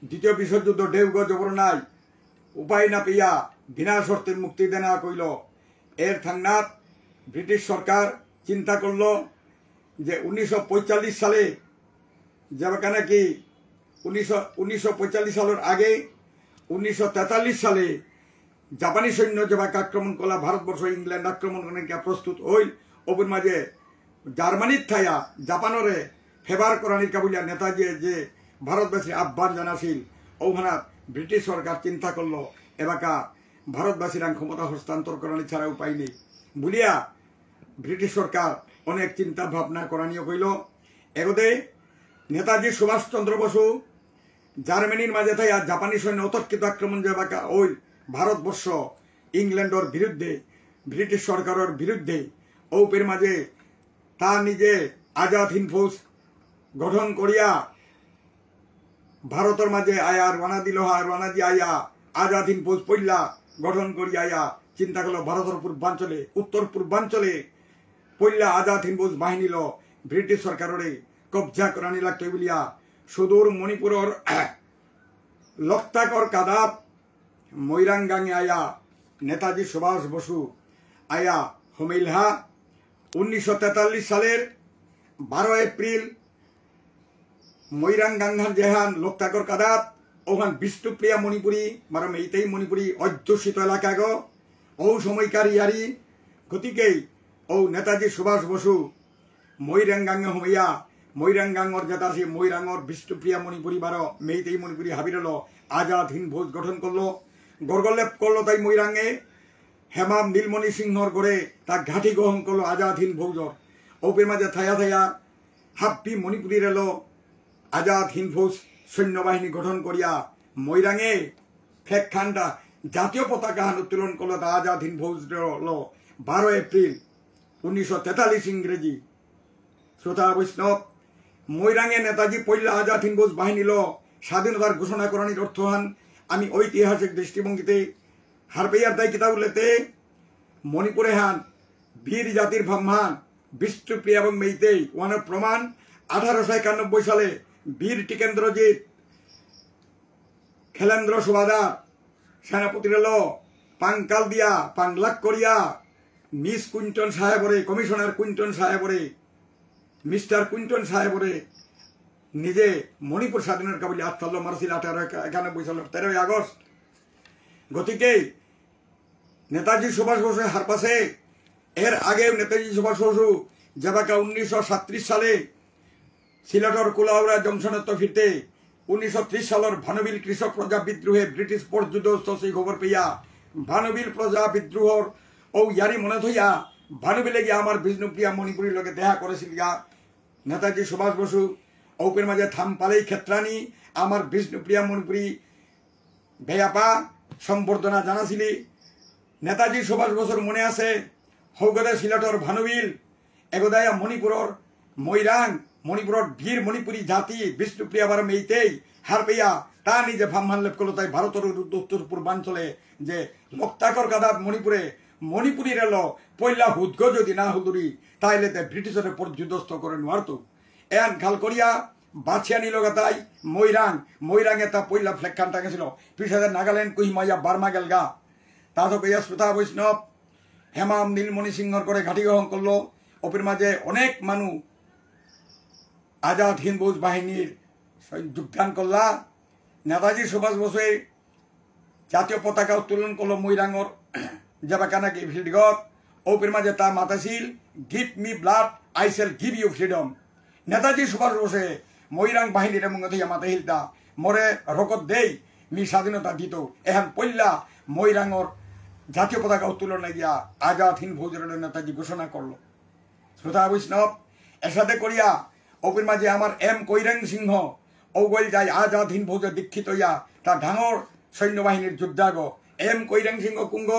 দ্বিতীয় বিশ্বযুদ্ধ ঢেউগ জবর নাই উপায় না পেয়া বিনা শর্তে মুক্তি দেনা কইল। এর থাংনাত ব্রিটিশ সরকার চিন্তা করল যে উনিশশো পঁয়তাল্লিশ সালে যেবাকা নাকি উনিশশো উনিশশো পঁয়তাল্লিশ সালের আগে উনিশশো তেতাল্লিশ সালে জাপানি সৈন্য যেবাকা আক্রমণ করলা ভারতবর্ষ ইংল্যান্ড আক্রমণ করে প্রস্তুত হইল। ওপর মাঝে জার্মানির থায়া জাপানরে ফেভার করানির কাবুলিয়া নেতাজিয়ে যে ভারতবাসী আহ্বান জানাছিল, ওখানে ব্রিটিশ সরকার চিন্তা করলো এবাকা ভারতবাসীরাং ক্ষমতা হস্তান্তর করানি ছাড়া উপায় নেই বুলিয়া ব্রিটিশ সরকার অনেক চিন্তা ভাবনা করানিও কইল। এগোদে নেতাজি সুভাষচন্দ্র বসু জার্মানির মাঝে থাইয়া জাপানি সৈন্য অতর্কিত আক্রমণ যেবাকা ওই ভারতবর্ষ ইংল্যান্ডর বিরুদ্ধে ব্রিটিশ সরকারর বিরুদ্ধে ঔপের মাঝে তা নিজে আজাদ হিন্দ ফৌজ গঠন করিয়া ভারতর মাঝে আয়া রওনা দিল হা, রওনা দি আয়া আজাদ হিন্দ ফৌজ পইলা গঠন করিয়া আয়া চিন্তা করলো ভারতর পূর্বাঞ্চলে উত্তর পূর্বাঞ্চলে পইলা আজাদ হিন্দ ফৌজ বাহিনীলো ব্রিটিশ সরকাররে কবজা করানি লাগতো বুলিয়া সুদূর মণিপুরর লক্তাকর কাদাত মৈরাং গাঙে আয়া নেতাজি সুভাষ বসু আয়া হমেইলহা। উনিশশো তেতাল্লিশ সালের বারো এপ্রিল মৈরাং গাংহান যেহান লক্তাকর কাদাত ওহান বিষ্ণুপ্রিয়া মণিপুরী মানে মেইতেই মণিপুরী অধ্যুষিত এলাকাগ। ঔ সময়কার ইয়ারি গতিকেই ঔ নেতাজি সুভাষ বসু মৈরাং গাঙে হমিয়া মৈরাং গাঙর যেতা আছে মৈরাঙর বিষ্ণুপ্রিয়া মণিপুরী বারো মেইতেই মণিপুরী হাবিরলো আজাদ হিন্দ ফৌজ গঠন করলো। গরগল্লেপ করলো তাই মৈরাঙে হেমাম নীলমণি সিংহর গরে তা ঘাঁটি গ্রহণ করলো আজাদ হিন্দ ফৌজর। ঔপের মাঝে থায়া থায়া হাব্বি মণিপুরীর এলো আজাদ হিন্দ ফৌজ সৈন্যবাহিনী গঠন করিয়া মৈরাঙে ফ্ল্যাগ খান্ডা জাতীয় পতাকা হান উত্তোলন করলো তা আজাদ হিন্দ ফৌজ লো বারো এপ্রিল উনিশশো তেতাল্লিশ ইংরেজি। শ্রোতা বৈষ্ণব, মৈরাঙে নেতাজি পৈলা আজাদ হিন্দ ফৌজ বাহিনীলো স্বাধীনতার ঘোষণা করানির অর্থহান আমি ঐতিহাসিক দৃষ্টিভঙ্গিতে হারপেয়ার দায় কিতাব লেতে মণিপুরে হান বীর জাতির ভাবহান বিষ্ণুপ্রিয়া এবং মেইতেই ওহানর প্রমাণ আঠারোশো একানব্বই সালে বীর টিকেন্দ্রজিৎ খেলেন্দ্র সুবাদার সেনাপতিরে লো পাংকাল দিয়া পাংলাক করিয়া মিস কুইন্টন সাহেবরে কমিশনার কুইন্টন সাহেবরে মিস্টার কুইন্টন সাহেবরে নিজে মণিপুর স্বাধীনর কাবুলি আত্মাল্লো মারছিল আঠারো একানব্বই সালের তেরোই আগস্ট। গতিকে নেতাজি সুভাষ বসু হারপাসে, এর আগেও নেতাজি সুভাষ বসু যেবাকা উনিশশো সাতত্রিশ সালে সিলেটর কুলাউড়া জংশনত্ত ফিরতে উনিশশো ত্রিশ সালর ভানুবিল কৃষক প্রজা বিদ্রোহে ব্রিটিশ পর্যুদস্ত সেই খবর পেয়া ভানুবিল প্রজা বিদ্রোহর ঔ ইয়ারি মনে থইয়া ভানুবিলে গিয়া আমার বিষ্ণুপ্রিয়া মণিপুরীর লগে দেখা করেছিল গা নেতাজি সুভাষ বসু। ঔপের মাঝে থামপালেই ক্ষেত্রানি আমার বিষ্ণুপ্রিয়া মণিপুরী বেয়াপা সম্বর্ধনা জানাছিলি। নেতাজি সুভাষ বসুর মনে আছে, হৌগদে সিলেটর ভানুবিল, এগোদায়া মণিপুরর মৈরাং, মণিপুরর বীর মণিপুরী জাতি বিষ্ণুপ্রিয়া বারো মেইতেই হারপেয়া তা নিজে ফামহান লেপ করলো তাই ভারতর উত্তর পূর্বাঞ্চলে যে লোকতাকর কাদাত মণিপুরে মণিপুরী রেল পয়লা হুদগ যদি না হুদুরি তাইলে তে ব্রিটিশরে পর্যুদস্ত করে নুয়ারতো। এন খাল করিয়া বাছিয়ানি লগাতাই মৈরাং, মৈরাং এটা পয়লা ফ্ল্যাগ খান টাঙেছিল। পিছাতে নাগাল্যান্ড কুহিমাইয়া বার্মা গেলগা। তা তো কইয়া শ্রোতা বৈষ্ণব, হেমাম নীলমণি সিংহর করে ঘাটি গ্রহণ করলো। ওপের মাঝে অনেক মানু আজাদ হিন্দ ফৌজ বাহিনীর যোগদান করলা। নেতাজি সুভাষ বসুয়ে জাতীয় পতাকা উত্তোলন করলো মৈরাঙর যেবাকা নাকি ফিল্ডগত। ওপের মাঝে তা মাতাছিল, "Give me blood, I shall give you freedom।" Netaji সুভাষ বসে মৈরাং বাহিনীর মুঙে থইয়া মাতাছিল তা, "মোরে রকত দেই, মি স্বাধীনতা দিত।" এহান পল্লা মৈরাঙর জাতীয় পতাকা উত্তোলন গিয়া আজাদ হিন্দ ফৌজর নেতাজি ঘোষণা করলো। শ্রোতা বৈষ্ণব, এসাদে করিয়া ওপের মাঝে আমার এম কৈরাং সিংহ, ঔগল যাই আজাদ হিন্দ ফৌজে দীক্ষিত ইয়া, তা ডাঙর সৈন্যবাহিনীর যোদ্ধাগ। এম কৈরাং সিংহ কুঙগ,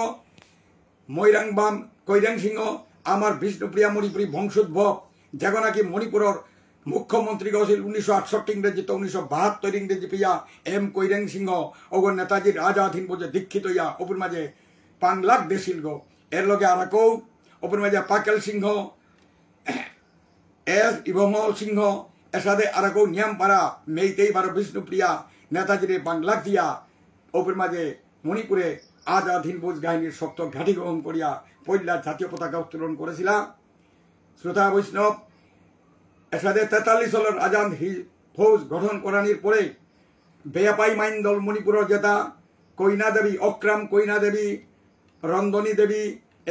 মৈরাং বাম কৈরাং সিংহ, আমার বিষ্ণুপ্রিয়া মণিপুরী বংশোদ্ভব, যেগ নাকি মণিপুরর মুখ্যমন্ত্রী গছিল উনিশশো আটষট্টি ইংরেজিত উনিশশো বাহাত্তর ইংরেজি পিয়া এম কৈরাং সিংহ, ঔগ নেতাজির আজাদ হিন্দ ফৌজে দীক্ষিত ইয়া, ওপের মাঝে পাংলাক দেশিলগ। এর লগে আরাকৌ, ওপের মাঝে পাকেল সিংহ, এস ইভমল সিংহ, এসাদে আরাকৌ নিয়ামপারা, মেইতেই বারো বিষ্ণুপ্রিয়া, নেতাজিরে বাংলাক দিয়া, ওপের মাঝে মণিপুরে আজাদ হিন্দ ফৌজ বাহিনীর শক্ত ঘাঁটি গ্রহণ করিয়া পয়লা জাতীয় পতাকা উত্তোলন করেছিলা। শ্রোতা বৈষ্ণব, এসাদে তেতাল্লিশ সালের আজাদ হি-, ফৌজ গঠন করানির পরে বেয়াপাই মাইন দল মণিপুরের যেতা কইনা দেবী, অক্রাম কইনা দেবী, রন্দনী দেবী,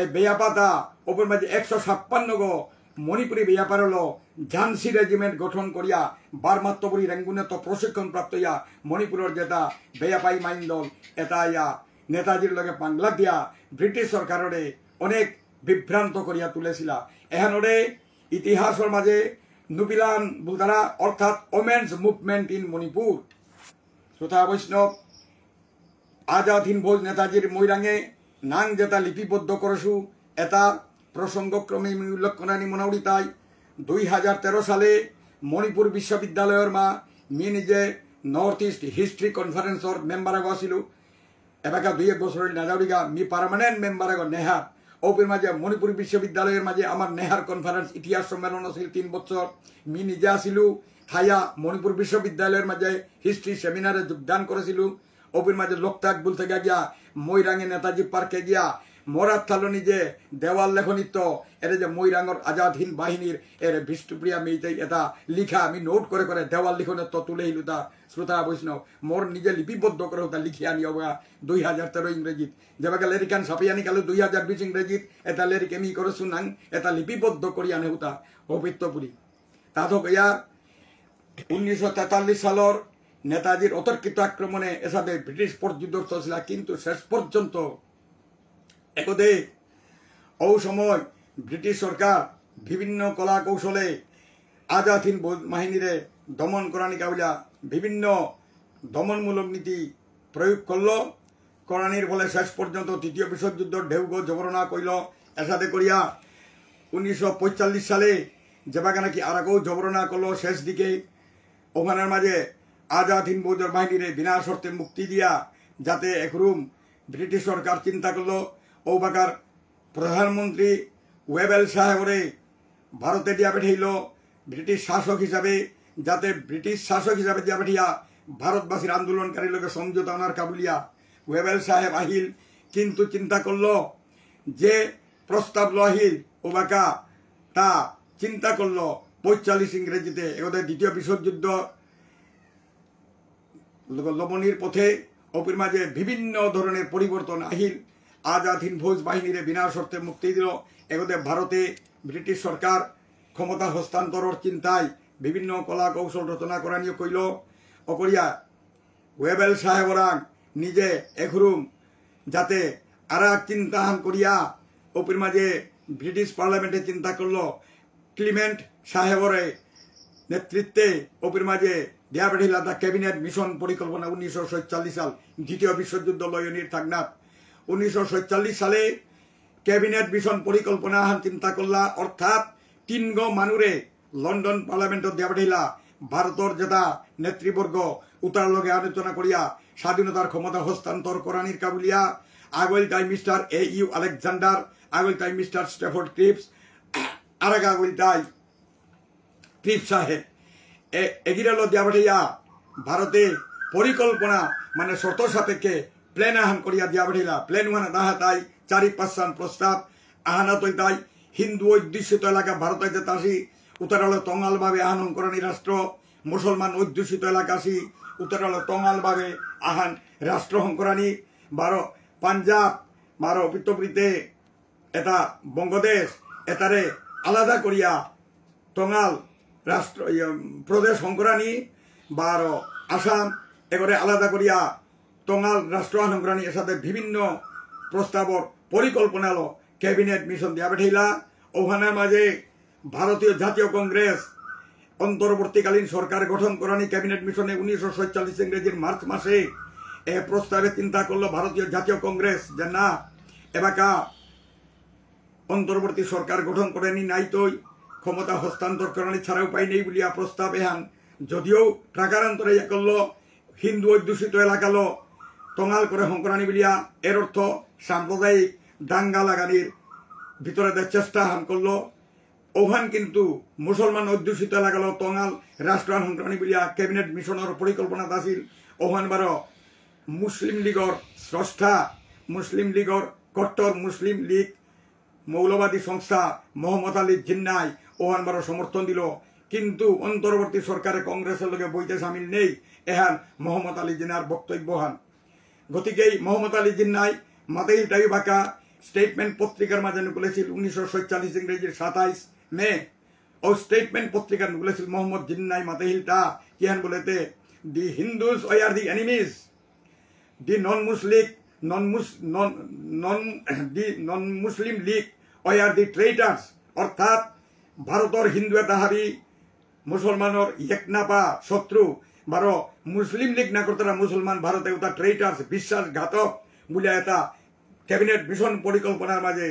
এ বেয়াপাতা, ওপের মাঝে একশো ছাপ্পান্ন গো মণিপুরী বেয়াপারলো ঝান্সি রেজিমেন্ট গঠন করিয়া বার্মাত্তপুরী রেঙ্গুনেত্ত প্রশিক্ষণ প্রাপ্ত ইয়া মণিপুরের যেতা বেয়াপাই মাইন দল এতা ইয়া নেতাজির লগে পাংলা দিয়া ব্রিটিশ সরকাররে অনেক বিভ্রান্ত করিয়া তুলেছিলা। এহানরে ইতিহাসর মাঝে নুপিলান বুলতারা অর্থাৎ Women's Movement in Manipur। শ্রোতা বৈষ্ণব, আজাদ হিন্দ ফৌজ নেতাজির মৈরাঙে নাং যেতা লিপিবদ্ধ করেসু, এতা প্রসঙ্গক্রমে মি উল্লেখ করানি মনাউরি তাই। দুই হাজার তেরো সালে মণিপুর বিশ্ববিদ্যালয়র মা মি নিজে North East History Conferenceর মেম্বার আগ আসিলু। এবাকা দুই এক বছর হইল নাজাউরিগা, মি পার্মানেন্ট মেম্বার আগ নেহার। ওপের মাঝে মণিপুর বিশ্ববিদ্যালয়র মাঝে আমার নেহার কনফারেন্স ইতিহাস সম্মেলন আছিল তিন বছর। মি নিজে আসিলু, থায়া মণিপুর বিশ্ববিদ্যালয়র মাঝে হিস্ট্রি সেমিনারে যোগদান করেছিলু। ওপের মাঝে লোকতাক বলতে গিয়া মৈরাঙে নেতাজি পার্কে গিয়া মরাত থালো নিজে দেওয়াল লেখনিত, এরে যে মৈরাঙর আজাদ হিন্দ বাহিনীর এরে বিষ্ণুপ্রিয়া মেইতেই এটা লিখা আমি নোট করে করে দেওয়াল লিখনিত তুলে হিলুতা। শ্রোতা বৈষ্ণব, মোর নিজে লিপিবদ্ধ করে হতা লিখি আনি অবগা দুই হাজার তেরো ইংরেজিত। যেবাকা লেরিকান ছাপিয়ানি কালো দুই হাজার বিশ ইংরেজিত, এটা লেরিক এমি করে শুনাং, এটা লিপিবদ্ধ করি আনে হতা হবিত্তপুরি। তা তো গয়া উনিশশো তেতাল্লিশ সালর নেতাজির অতর্কিত আক্রমণে এসাদে ব্রিটিশ পর্যুদস্ত ছিলা, কিন্তু শেষ পর্যন্ত একদে ঔ সময় ব্রিটিশ সরকার বিভিন্ন কলা কৌশলে আজাদ হিন্দ ফৌজ বাহিনীরে দমন করানি কাবিলা বিভিন্ন দমনমূলক নীতি প্রয়োগ করল। করানির ফলে শেষ পর্যন্ত তৃতীয় বিশ্বযুদ্ধ ঢেউগ জবরনা কইল। এসাদে করিয়া উনিশশো পঁয়তাল্লিশ সালে যেবাকা নাকি আরাকৌ জবরনা করল শেষ দিকে, ওখানের মাঝে আজাদ হিন্দ ফৌজর বাহিনীরে বিনা শর্তে মুক্তি দিয়া যাতে একরুম ব্রিটিশ সরকার চিন্তা করল। ঔবাকার প্রধানমন্ত্রী ওয়েবেল সাহেবরে ভারতে দিয়া পেঠাইল ব্রিটিশ শাসক হিসাবে, যাতে ব্রিটিশ শাসক হিসাবে দিয়া পেঠিয়া ভারতবাসীর আন্দোলনকারীর লগে সমঝোতা অনার কাবুলিয়া ওয়েবেল সাহেব আহিল। কিন্তু চিন্তা করল যে প্রস্তাব লো আহিল, ওবাকা তা চিন্তা করল পঁয়তাল্লিশ ইংরেজিতে এগোতে দ্বিতীয় বিশ্বযুদ্ধ লবনির পথে অপির মাঝে বিভিন্ন ধরনের পরিবর্তন আহিল। আজাদ হিন্দ ফৌজ বাহিনীরে বিনা শর্তে মুক্তি দিল। এগোতে ভারতে ব্রিটিশ সরকার ক্ষমতা হস্তান্তরর চিন্তায় বিভিন্ন কলা কৌশল রচনা করানিও কইল। অকরিয়া ওয়েবেল সাহেবরাং নিজে এখুরুম যাতে আর এক চিন্তাহান করিয়া অপির মাঝে ব্রিটিশ পার্লামেন্টে চিন্তা করল। ক্লিমেন্ট সাহেবরে নেতৃত্বে অপির মাঝে দিয়া বেঠিলা দা ক্যাবিনেট মিশন পরিকল্পনা উনিশশো ছয়চল্লিশ সাল, দ্বিতীয় বিশ্বযুদ্ধ লয়নির থাকনাত। উনিশশো ছয়চল্লিশ সালে ক্যাবিনেট মিশন পরিকল্পনা হান চিন্তা করলা, অর্থাৎ তিনগো মানুরে লন্ডন পার্লামেন্টত দিয়া বেঠিলা ভারতর যেতা নেতৃবর্গ উতার লগে আলোচনা করিয়া স্বাধীনতার ক্ষমতা হস্তান্তর করানির কাবুলিয়া। আগল তাই মিস্টার এ ইউ আলেকজান্ডার, আগল তাই মিস্টার স্টেফোর্ড ক্রিপস, আরাক আগল তাই ক্রিপস সাহেব। এ-, এগিরালো দিয়া বেঠিয়া ভারতে পরিকল্পনা মানে শর্ত সাপেক্ষে প্ল্যান আহান করিয়া দিয়া বেঠিলা। প্ল্যান ওয়ান দাহা তাই চারি পাঁচহান প্রস্তাব আহানা তৈ তাই হিন্দু অধ্যুষিত এলাকা ভারতে যেতা আসি, উতারালো তঙাল ভাবে আহান হংকরানি রাষ্ট্র, মুসলমান অধ্যুষিত এলাকা আসি, উতারালো তঙাল ভাবে আহান রাষ্ট্র হংকরানি, বারো পাঞ্জাব, বারো পিত্তপ্রীতে, এটা বঙ্গদেশ, এটারে আলাদা করিয়া তঙাল রাষ্ট্র, ইয়ে, প্রদেশ হংকরানি, বারো আসাম, এগরে আলাদা করিয়া তঙাল রাষ্ট্র হংকরানি, এসাদে বিভিন্ন প্রস্তাবর পরিকল্পনালো ক্যাবিনেট মিশন দিয়া বেঠাইলা। ওহানার মাঝে ভারতীয় জাতীয় কংগ্রেস অন্তর্বর্তীকালীন সরকার গঠন করানি ক্যাবিনেট মিশনে উনিশশো ছয়চল্লিশ ইংরেজির মার্চ মাসে এ প্রস্তাবে চিন্তা করলো ভারতীয় জাতীয় কংগ্রেস যে না, এবাকা অন্তর্বর্তী সরকার গঠন করানি নাইতই, ক্ষমতা হস্তান্তর করানি ছাড়া উপায় নেই বুলিয়া প্রস্তাব এহান যদিও প্রাকারান্তরে ইয়া করলো হিন্দু অধ্যুষিত এলাকালো তঙাল করে হংকরানি বুলিয়া, এর অর্থ সাম্প্রদায়িক দাঙ্গা লাগানির ভিতরে দে চেষ্টা হান করলো। ওহান কিন্তু মুসলমান অধ্যুষিত এলাকালো তঙাল রাষ্ট্রান হংকরানি বুলিয়া ক্যাবিনেট মিশনর পরিকল্পনা আছিল। ওহান বারো মুসলিম লীগর স্রষ্টা, মুসলিম লীগর কট্টর মুসলিম লীগ মৌলবাদী সংস্থা মোহাম্মদ আলী জিন্নাই ওহান বারো সমর্থন দিল, কিন্তু অন্তর্বর্তী সরকারে কংগ্রেসের লগে বইতে সামিল নেই এহান মোহাম্মদ আলী জিন্নার বক্তব্য হান। গতিকে এই মোহাম্মদ আলী জিন্নাই মাতেইল তাই বাকা স্টেটমেন্ট পত্রিকার মাঝে নুকুলেছিল উনিশশো ছয়চল্লিশ ইংরেজির সাতাইশ মে। ও স্টেটমেন্ট পত্রিকা নুকুলেছিল মোহাম্মদ জিন্নাই মাতেইল তা কিহান বলেতে, "The Hindus are the enemies, the non-Muslim, non-Mus-, non, non, the non-Muslim League are the traitors", অর্থাৎ ভারতর হিন্দু এটা হাবি মুসলমানর একনাপা শত্রু, বারো মুসলিম লীগ না করতারা মুসলমান ভারতে উতা ট্রেটার্স, বিশ্বাসঘাতক বুলিয়া এটা ক্যাবিনেট মিশন পরিকল্পনার মাঝে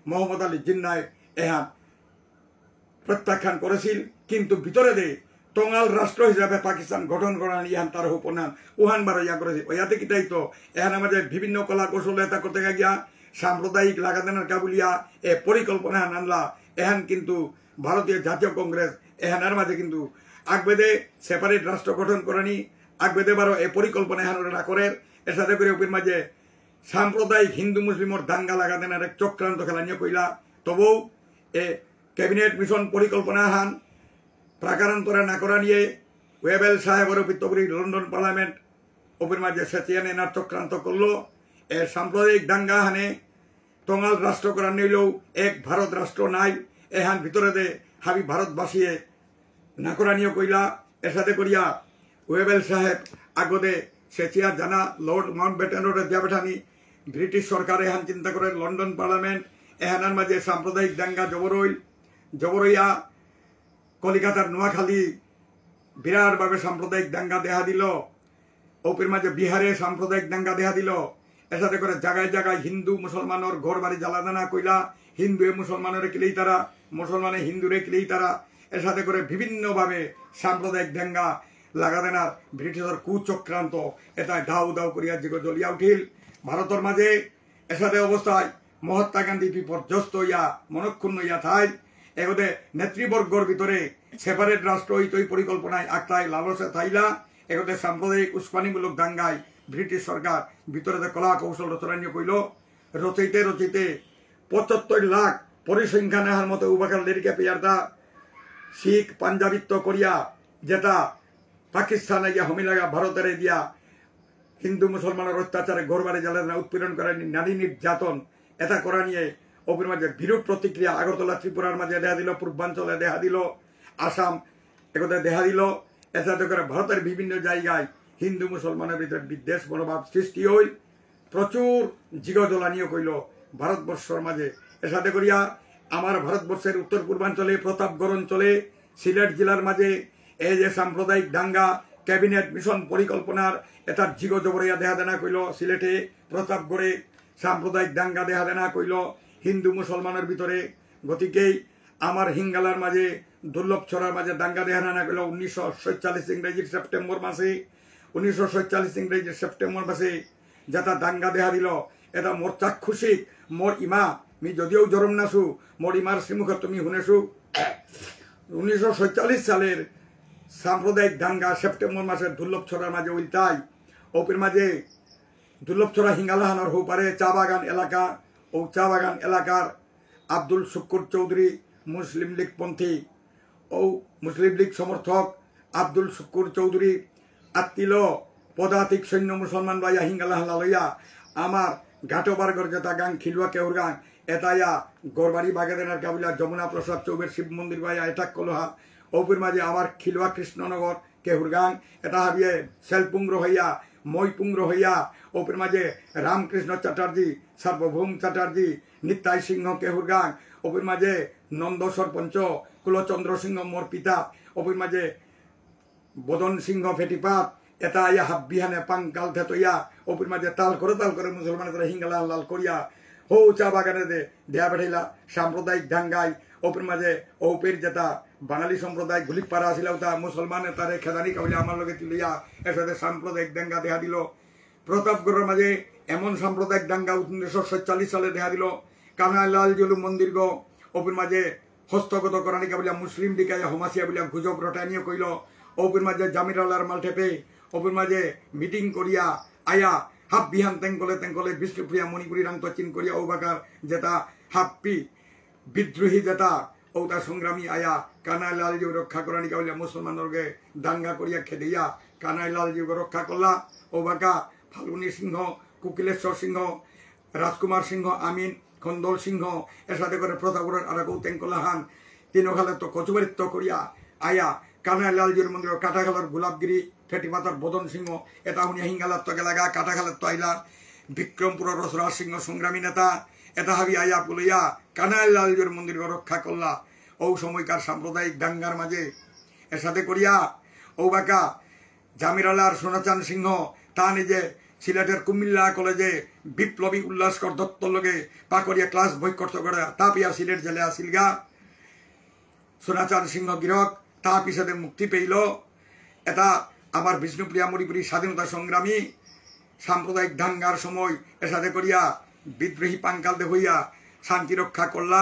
মোহাম্মদ আলী জিন্নায় এহান প্রত্যাখ্যান করেছিল, কিন্তু ভিতরে দে তঙাল রাষ্ট্র হিসাবে পাকিস্তান গঠন করানি ইহান তার হুপনান উহান বারো ইয়া করেছিল। ওয়াতে কিতাই তো এহান আমাদের বিভিন্ন কলা কৌশল এটা করতে গিয়া সাম্প্রদায়িক লাগাদানার কাবুলিয়া এ পরিকল্পনা হান আনলা। এহান কিন্তু ভারতীয় জাতীয় কংগ্রেস এহানার মাঝে কিন্তু আগবেদে সেপারেট রাষ্ট্র গঠন করানি, আগবেদে বারো এ পরিকল্পনা এহান ওরা না করের। এর সাথে করে ওপির মাঝে সাম্প্রদায়িক হিন্দু মুসলিমর দাঙ্গা লাগাদানার এক চক্রান্ত খেলানিও কইলা। তবু এ ক্যাবিনেট মিশন পরিকল্পনা হান প্রাকারান্তরে না করানিয়ে ওয়েবেল সাহেবর পিত্তপুরি লন্ডন পার্লামেন্ট ওপের মাঝে সেচিয়ান এনার চক্রান্ত করলো। এ সাম্প্রদায়িক দাঙ্গা হানে তঙাল রাষ্ট্র করানিলেও এক ভারত রাষ্ট্র নাই। এহান ভিতরে দে হাবি ভারতবাসীয়ে না করানিও কইলা। এর সাথে করিয়া ওয়েবেল সাহেব আগদে সেচিয়া জানা লর্ড মাউন্টব্যাটেনরে দিয়া বেঠানি। ব্রিটিশ সরকার এহান চিন্তা করে লন্ডন পার্লামেন্ট এহানার মাঝে সাম্প্রদায়িক দাঙ্গা জবরইল, জবরইয়া কলিকাতার নোয়াখালী বিরাটভাবে সাম্প্রদায়িক দাঙ্গা দেখা দিল। ওপির মাঝে বিহারে সাম্প্রদায়িক দাঙ্গা দেখা দিল। এসাদে করে জায়গায় জায়গায় হিন্দু মুসলমানর ঘর বাড়ি জ্বালাদানা কইলা, হিন্দুয়ে মুসলমানরে কিলেই তারা, মুসলমানে হিন্দুরে কিলেই তারা। এসাদে করে বিভিন্নভাবে সাম্প্রদায়িক দাঙ্গা লাগাদানার ব্রিটিশর কুচক্রান্ত এটা দাউ দাউ করিয়া জিগো জ্বলিয়া উঠিল ভারতর মাঝে। এসাদে অবস্থায় মহাত্মা গান্ধী বিপর্যস্ত ইয়া মনক্ষুণ্ণ ইয়া থাইল। এগোদে নেতৃবর্গর ভিতরে সেপারেট রাষ্ট্র হইতই পরিকল্পনায় আকতায় লালসে থাইলা। এগোদে সাম্প্রদায়িক উস্কানিমূলক দাঙ্গায় ব্রিটিশ সরকার ভিতরে দে কলা কৌশল রচনা নিয়ে কইল। রচইতে রচইতে পঁচাত্তর লাখ পরিসংখ্যান এহার মতো উবাকার লেরিকে পেয়ারদা শিখ পাঞ্জাবিত্ব করিয়া যেটা পাকিস্তানে গিয়া হমিলাগা ভারতের দিয়া হিন্দু মুসলমানর অত্যাচারে ঘর বাড়ি জ্বালানি, উৎপীড়ন করানি, নারী নির্যাতন, এটা করানিয়ে ওপের মাঝে বিরূপ প্রতিক্রিয়া আগরতলা ত্রিপুরার মাঝে দেখা দিল, পূর্বাঞ্চলে দেখা দিল, আসাম একথা দেখা দিল। এসাদে করে ভারতের বিভিন্ন জায়গায় হিন্দু মুসলমানর ভিতরে বিদ্বেষ মনোভাব সৃষ্টি হইল। প্রচুর জিগ জ্বলানিও কইল ভারতবর্ষর মাঝে। এসাদে করিয়া আমার ভারতবর্ষের উত্তর পূর্বাঞ্চলে, প্রতাপগড় অঞ্চলে, সিলেট জেলার মাঝে এই যে সাম্প্রদায়িক দাঙ্গা, ক্যাবিনেট মিশন পরিকল্পনার এটার জিগ জবরইয়া দেখা দেনা কইল সিলেটে, প্রতাপগড়ে সাম্প্রদায়িক দাঙ্গা দেখা দেনা কইল হিন্দু মুসলমানের ভিতরে। গতিকেই আমার হিঙ্গালার মাঝে, দুর্লভছড়ার মাঝে দাঙ্গা দেখা দেনা কইল উনিশশো সাতচল্লিশ ইংরেজির সেপ্টেম্বর মাসে, উনিশশো সাতচল্লিশ ইংরেজির সেপ্টেম্বর মাসে যেটা দাঙ্গা দেখা দিল, এটা মোর চাক্ষুষিক, মোর ইমা, মি যদিও জরম নাসু, মোর ইমার শ্রীমুখে তুমি শুনেসু। উনিশশো সাতচল্লিশ সালের সাম্প্রদায়িক দাঙ্গা সেপ্টেম্বর মাসের দুর্লভছড়ার মাঝে উল্টাই, ওপের মাঝে দুর্লভছড়া হিঙ্গালাহানর হৌপারে চা বাগান এলাকা, ও চা বাগান এলাকার আব্দুল শুক্কুর চৌধুরী মুসলিম লীগপন্থী, ও মুসলিম লীগ সমর্থক আব্দুল শুক্কুর চৌধুরী আত্তিল পদাতিক সৈন্য মুসলমান লইয়া হিঙ্গালাহান লইয়া আমার ঘাটোবার গর্জেতা গাং খিলুয়া কেউর গাং এতায়া গরবারি বাগেদেনার কাবুলিয়া যমুনা প্রসাদ চৌবের শিব মন্দির বাইয়া এটাক কলহা। ওপের মাঝে আমার খিলুয়া কৃষ্ণনগর কেহুরগাং, এটা হাবিয়ে সেলপুং রহইয়া, মইপুং রহইয়া, ওপের মাঝে রামকৃষ্ণ চ্যাটার্জি, সার্বভৌম চ্যাটার্জি, নিতাই সিংহ কেহুরগাং, ওপের মাঝে নন্দ সরপঞ্চ, কুলচন্দ্র সিংহ মোর পিতা, ওপের মাঝে বদন সিংহ ফেটিপাত, এটা আয়া হাব্বিহানে পাঙ্কাল থেতইয়া, ওপের মাঝে তাল করে তাল করে মুসলমান করে হিঙ্গালা লাল করিয়া, হৌ চা বাগানে দে, দেয়া বেঠাইলা, সাম্প্রদায়িক দাঙ্গাই, ওপের মাঝে, ওপের যেটা বাঙালি সম্প্রদায় গুলিপাড়া আসিল, ওটা মুসলমানে তারে খেদানি কাবুলিয়া আমার লগে তুলিয়া, এর সাথে সাম্প্রদায়িক দাঙ্গা দেখা দিল। প্রতাপগড়ের মাঝে এমন সাম্প্রদায়িক দাঙ্গা উনিশশো সাতচল্লিশ সালে দেখা দিল। কানাইলাল জুর মন্দির গো, ওপের মাঝে হস্তগত করানিকা বুলিয়া মুসলিম দিকাইয়া হমাসিয়া বুলিয়া গুজব রটানিও কইল। ওপের মাঝে জামিরালার মালঠেপে, ওপের মাঝে মিটিং করিয়া আয়া হাব্বিহান তেঙ্কলে তেঙ্কলে বিষ্ণুপ্রিয়া মণিপুরী রাংত চিন করিয়া ওবাকার যেটা হাব্বি বিদ্রোহী যেটা ওটা সংগ্রামী আয়া কানাইলাল জিউ রক্ষা করানিকা বুলিয়া মুসলমানরগে দাঙ্গা করিয়া খেদিয়া কানাইলাল জিউ রক্ষা করলা। ওবাকা ফাল্গুনী সিংহ, কুকিলেশ্বর সিংহ, রাজকুমার সিংহ, আমিন, খন্দল সিংহ, এর সাথে করে প্রতাপগড়ের আরাকৌ তেঙ্কলাহান, তিনখালে তো কচুবাড়িত্ত করিয়া আয়া, কানাইলাল জিউর মন্দির, কাটাখালর গোলাপগিরি, ফেটিপাতার বদন সিংহ, এটা হুনিয়া হিঙ্গালাত্ত গেলাগা, কাটাখালত্ত আইলা, বিক্রমপুরর রসরাজ সিংহ সংগ্রামী নেতা, এটা হাবি আয়া পুলইয়া, কানাইলাল জিউর মন্দির রক্ষা করলা। ও সময়কার সাম্প্রদায়িক দাঙ্গার মাঝে, এর সাথে করিয়া, ও বাকা, জামিরালার সোনাচান সিংহ, তা নিজে সিলেটের কুমিল্লা কলেজে বিপ্লবী উল্লাসকর দত্তর লগে পাকরিয়া ক্লাস বয়কট করে তাপিয়া সিলেট জেলে আসিলগা। সোনাচান সিংহ গিরক তা পিছনে মুক্তি পেইল। এটা আমার বিষ্ণুপ্রিয়া মণিপুরী স্বাধীনতা সংগ্রামী সাম্প্রদায়িক দাঙ্গার সময় এসাদে করিয়া বিদ্রোহী পাঙ্কাল দেহইয়া শান্তি রক্ষা করলা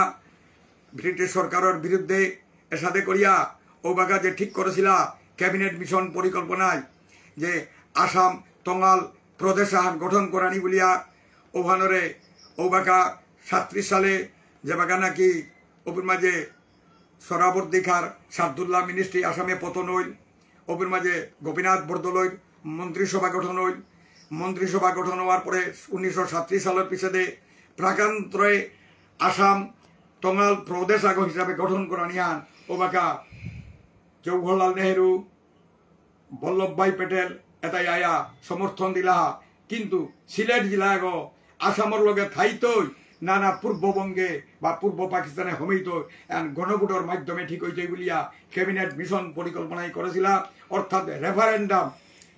ব্রিটিশ সরকারের বিরুদ্ধে। এসাদে করিয়া ওবাকা যে ঠিক করেছিলা ক্যাবিনেট মিশন পরিকল্পনায় যে আসাম তঙাল প্রদেশ আহান গঠন করানি বুলিয়া ওহানরে ওবাকা সাতত্রিশ সালে যে বাকা নাকি ওপের মাঝে সরাবর্দিখার সাদুল্লাহ মিনিস্ট্রি আসামে পতন হইল, ওপের মাঝে গোপীনাথ বরদলৈর মন্ত্রিসভা গঠন হইল। মন্ত্রিসভা গঠন হওয়ার পরে উনিশশো সাতত্রিশ সালের পিছনে প্রাকান্তরে আসাম তঙাল প্রদেশ আগ হিসাবে গঠন করানিহান ওবাকা জওহরলাল নেহেরু, বল্লভভাই পেটেল এতাই আয়া সমর্থন দিলাহা। কিন্তু সিলেট জেলা এগো আসামর লগে থাইতই, না না পূর্ববঙ্গে বা পূর্ব পাকিস্তানে হমেইতই, এন গণভোটর মাধ্যমে ঠিক হইতই বুলিয়া ক্যাবিনেট মিশন পরিকল্পনাই করেছিলা। অর্থাৎ রেফারেন্ডাম,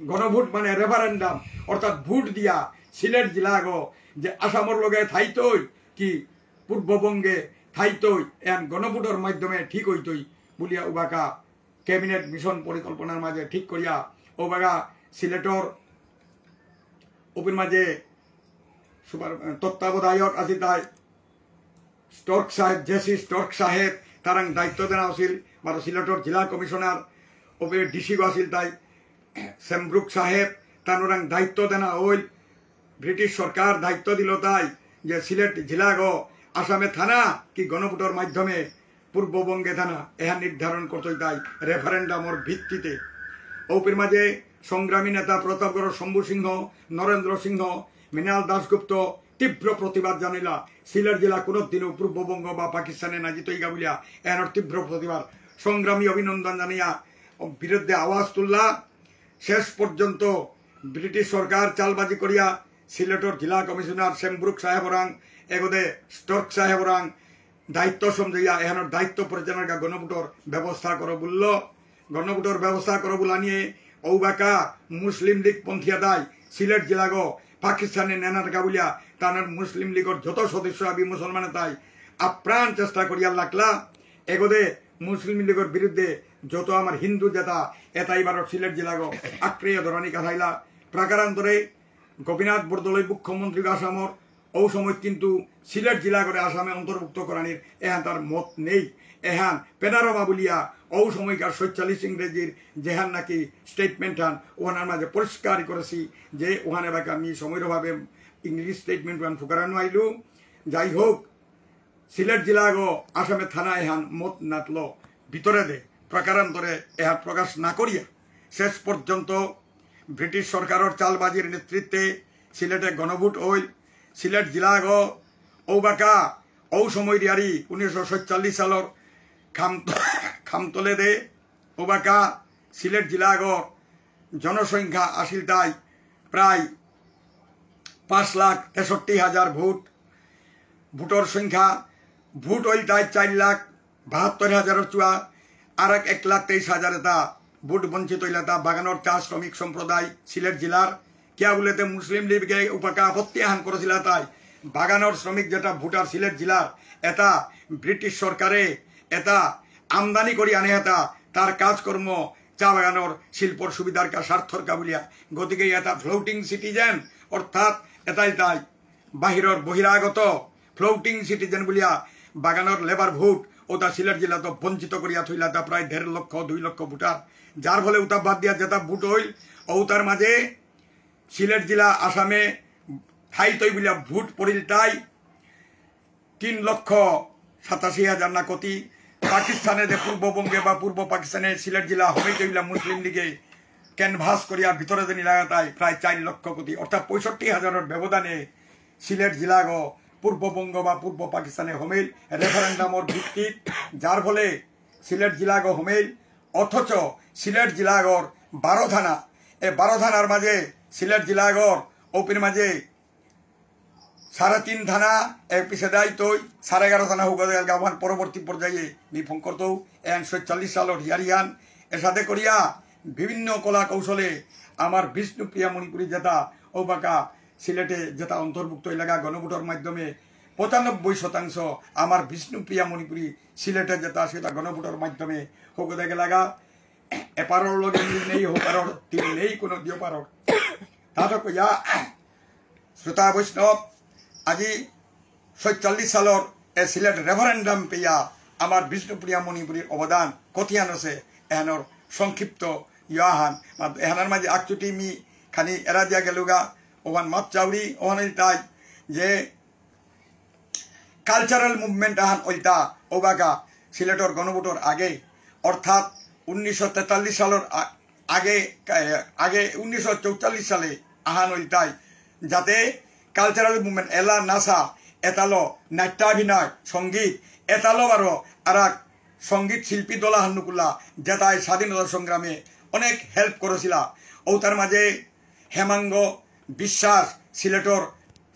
গণভোট মানে রেফারেন্ডাম, অর্থাৎ ভোট দিয়া সিলেট জেলা এগো যে আসামর লগে থাইতই কি পূর্ববঙ্গে থাইতই, এন গণভোটর মাধ্যমে ঠিক হইতই বুলিয়া উবাকা ক্যাবিনেট মিশন পরিকল্পনার মাঝে ঠিক করিয়া ওবাকা সিলেটর ওপের মাঝে সুপার তত্ত্বাবধায়ক আছিল তাই স্টর্ক সাহেব, জেসি স্টর্ক সাহেব, তারাং দায়িত্ব দেনা আছিল, বারো সিলেটর জেলা কমিশনার ওপের ডিসি গো আছিল তাই সেমব্রুক সাহেব, তানুরাং দায়িত্ব দেনা হইল। ব্রিটিশ সরকার দায়িত্ব দিল তাই যে সিলেট জেলাগো আসামে থানা কি গণভোটর মাধ্যমে পূর্ববঙ্গে থানা, এহান নির্ধারণ করতই তাই রেফারেন্ডামর ভিত্তিতে। ওপের মাঝে সংগ্রামী নেতা প্রতাপগড়র শম্ভু সিংহ, নরেন্দ্র সিংহ, মৃণাল দাশগুপ্ত তীব্র প্রতিবাদ জানাইলা। সিলেট জেলা কোনোদিনও পূর্ববঙ্গ বা পাকিস্তানে না জিতইগা বুলিয়া এহানর তীব্র প্রতিবাদ। সংগ্রামী অভিনন্দন জানাইয়া বিরুদ্ধে আওয়াজ তুললা। শেষ পর্যন্ত ব্রিটিশ সরকার চালবাজি করিয়া সিলেটর জেলা কমিশনার সেমব্রুক সাহেবরাং, এগোদে স্টর্ক সাহেবরাং দায়িত্ব সমঝাইয়া এহানর দায়িত্ব পরিচালনার গণভোটর ব্যবস্থা করো বলল। গণভোটর ব্যবস্থা করো বুলানিয়ে ঔবাকা মুসলিম লীগ পন্থী এতাই সিলেট জেলাগো পাকিস্তানে নেনার কাবুলিয়া তানার মুসলিম লীগর যত সদস্য আবি মুসলমান এতাই আপ্রাণ চেষ্টা করিয়া লাগলা। এগোদে মুসলিম লীগর বিরুদ্ধে যত আমার হিন্দু যেতা এতাই বারো সিলেট জেলাগো আক্রিয়া ধরানি কাথাইলা। প্রকারান্তরে গোপীনাথ বরদলৈ মুখ্যমন্ত্রী আসামর ঔ সময় কিন্তু সিলেট জেলাগরে আসামে অন্তর্ভুক্ত করানির এহান তার মত নেই। এহান পেনারমা বুলিয়া ঔ সময়কার ছয়চল্লিশ ইংরেজির যেহান নাকি স্টেটমেন্ট হান ওহানার মাঝে পরিষ্কার করেছি যে ওহানে বাকি আমি সময়র ভাবে ইংলিশ স্টেটমেন্ট ওহান ফুকারানো আইলু। যাই হোক, সিলেট জেলাগো আসামে থানা এহান মত নাতলো ভিতরে দে প্রকারান্তরে এহান প্রকাশ না করিয়া শেষ পর্যন্ত ব্রিটিশ সরকারর চালবাজির নেতৃত্বে সিলেটে গণভোট হইল। সিলেট জেলাগো ঔবাকা ঔ সময় দিয়ারি উনিশশো সাতচল্লিশ সালর খাম-, খামতলে দে ঔবাকা সিলেট জেলাগো জনসংখ্যা আসিল তাই প্রায় পাঁচ লাখ তেষট্টি হাজার ভোট, ভোটর সংখ্যা, ভোট হইল তাই চার লাখ বাহাত্তর হাজারর চুয়া, আর এক, এক লাখ তেইশ হাজার এতা ভোট বঞ্চিত হইলা তা বাগানর চা শ্রমিক সম্প্রদায় সিলেট জেলার। কিয়া বুলেতে মুসলিম লীগে উপাকা আপত্তি আহান করেছিলা তাই বাগানর শ্রমিক যেটা ভোটার সিলেট জেলার, এতা ব্রিটিশ সরকারে এতা আমদানি করি আনে এতা তার কাজকর্ম চা বাগানর শিল্পর সুবিধার কা স্বার্থর কা বুলিয়া। গতিকে এতা ফ্লোটিং সিটিজেন অর্থাৎ এতাই তাই বাহিরর বহিরাগত ফ্লোটিং সিটিজেন বুলিয়া বাগানর লেবার ভোট ওতা সিলেট জেলাত বঞ্চিত করিয়া থইলা তা প্রায় দেড় লক্ষ দুই লক্ষ ভোটার। যার ফলে ওতা বাদ দিয়া যেতা ভোট হইল ওতার মাঝে সিলেট জেলা আসামে থাইতই বুলিয়া ভোট পড়িল তাই তিন লক্ষ সাতাশি হাজার না কতি। পাকিস্তানে যে পূর্ববঙ্গে বা পূর্ব পাকিস্তানে সিলেট জেলা হমেইতই বুলিয়া মুসলিম লীগে ক্যানভাস করিয়া ভিতরে যে নিলাগাতাই প্রায় চার লক্ষ কতি অর্থাৎ পঁয়ষট্টি হাজারর ব্যবধানে সিলেট জেলাগো পূর্ববঙ্গ বা পূর্ব পাকিস্তানে হমেইল রেফারেন্ডামর ভিত্তিত, যার ফলে সিলেট জেলাগো হমেইল। অথচ সিলেট জেলাগর বারো থানা, এ বারো থানার মাঝে সিলেট জেলাগর ওপির মাঝে সাড়ে তিন থানা, এ পিছে দায়িত্বই সাড়ে এগারো থানা হুগা দেয়াল গাওয়ান পরবর্তী পর্যায়ে মি ফোন করতৌ এন ছয়চল্লিশ সালর হিয়ারিয়ান। এর সাথে করিয়া বিভিন্ন কলা কৌশলে আমার বিষ্ণুপ্রিয়া মণিপুরী যেতা ঔবাকা সিলেটে যেতা অন্তর্ভুক্ত এলাকা গণভোটর মাধ্যমে পঁচানব্বই শতাংশ আমার বিষ্ণুপ্রিয়া মণিপুরী সিলেটে যেতা সেতা গণভোটর মাধ্যমে হোক দেখে লাগা। এপারর লগে মিল নেই, হোপারর তিল নেই, কোনো দিও পারর। তাতো কইয়া, শ্রোতা বৈষ্ণব, আজি ছয়চল্লিশ সালর এ সিলেট রেফারেন্ডাম পেয়া আমার বিষ্ণুপ্রিয়া মণিপুরীর অবদান কতিয়ান আছে, এহানর সংক্ষিপ্ত ইয়াহান। মাত-, এহানর মাঝে আকচুটি মি খানি এরা দিয়া গেলুগা, ওহান মাপ চাউরি, ওহান তাই যে কালচারাল মুভমেন্ট আহান ওইতা ওবাকা সিলেটর গণভোটর আগে, অর্থাৎ উনিশশো তেতাল্লিশ সালর আ-, আগে, আগে উনিশশো চৌচল্লিশ সালে আহান ওইতাই, যাতে কালচারাল মুভমেন্ট এলা নাচা, এতালো নাট্যাভিনয়, সঙ্গীত, এতালো বারো আরাক সঙ্গীত শিল্পী দল আহান নুকুলা, যেতাই স্বাধীনতা সংগ্রামে অনেক হেল্প করেছিলা। ও তার মাঝে হেমাঙ্গ বিশ্বাস সিলেটর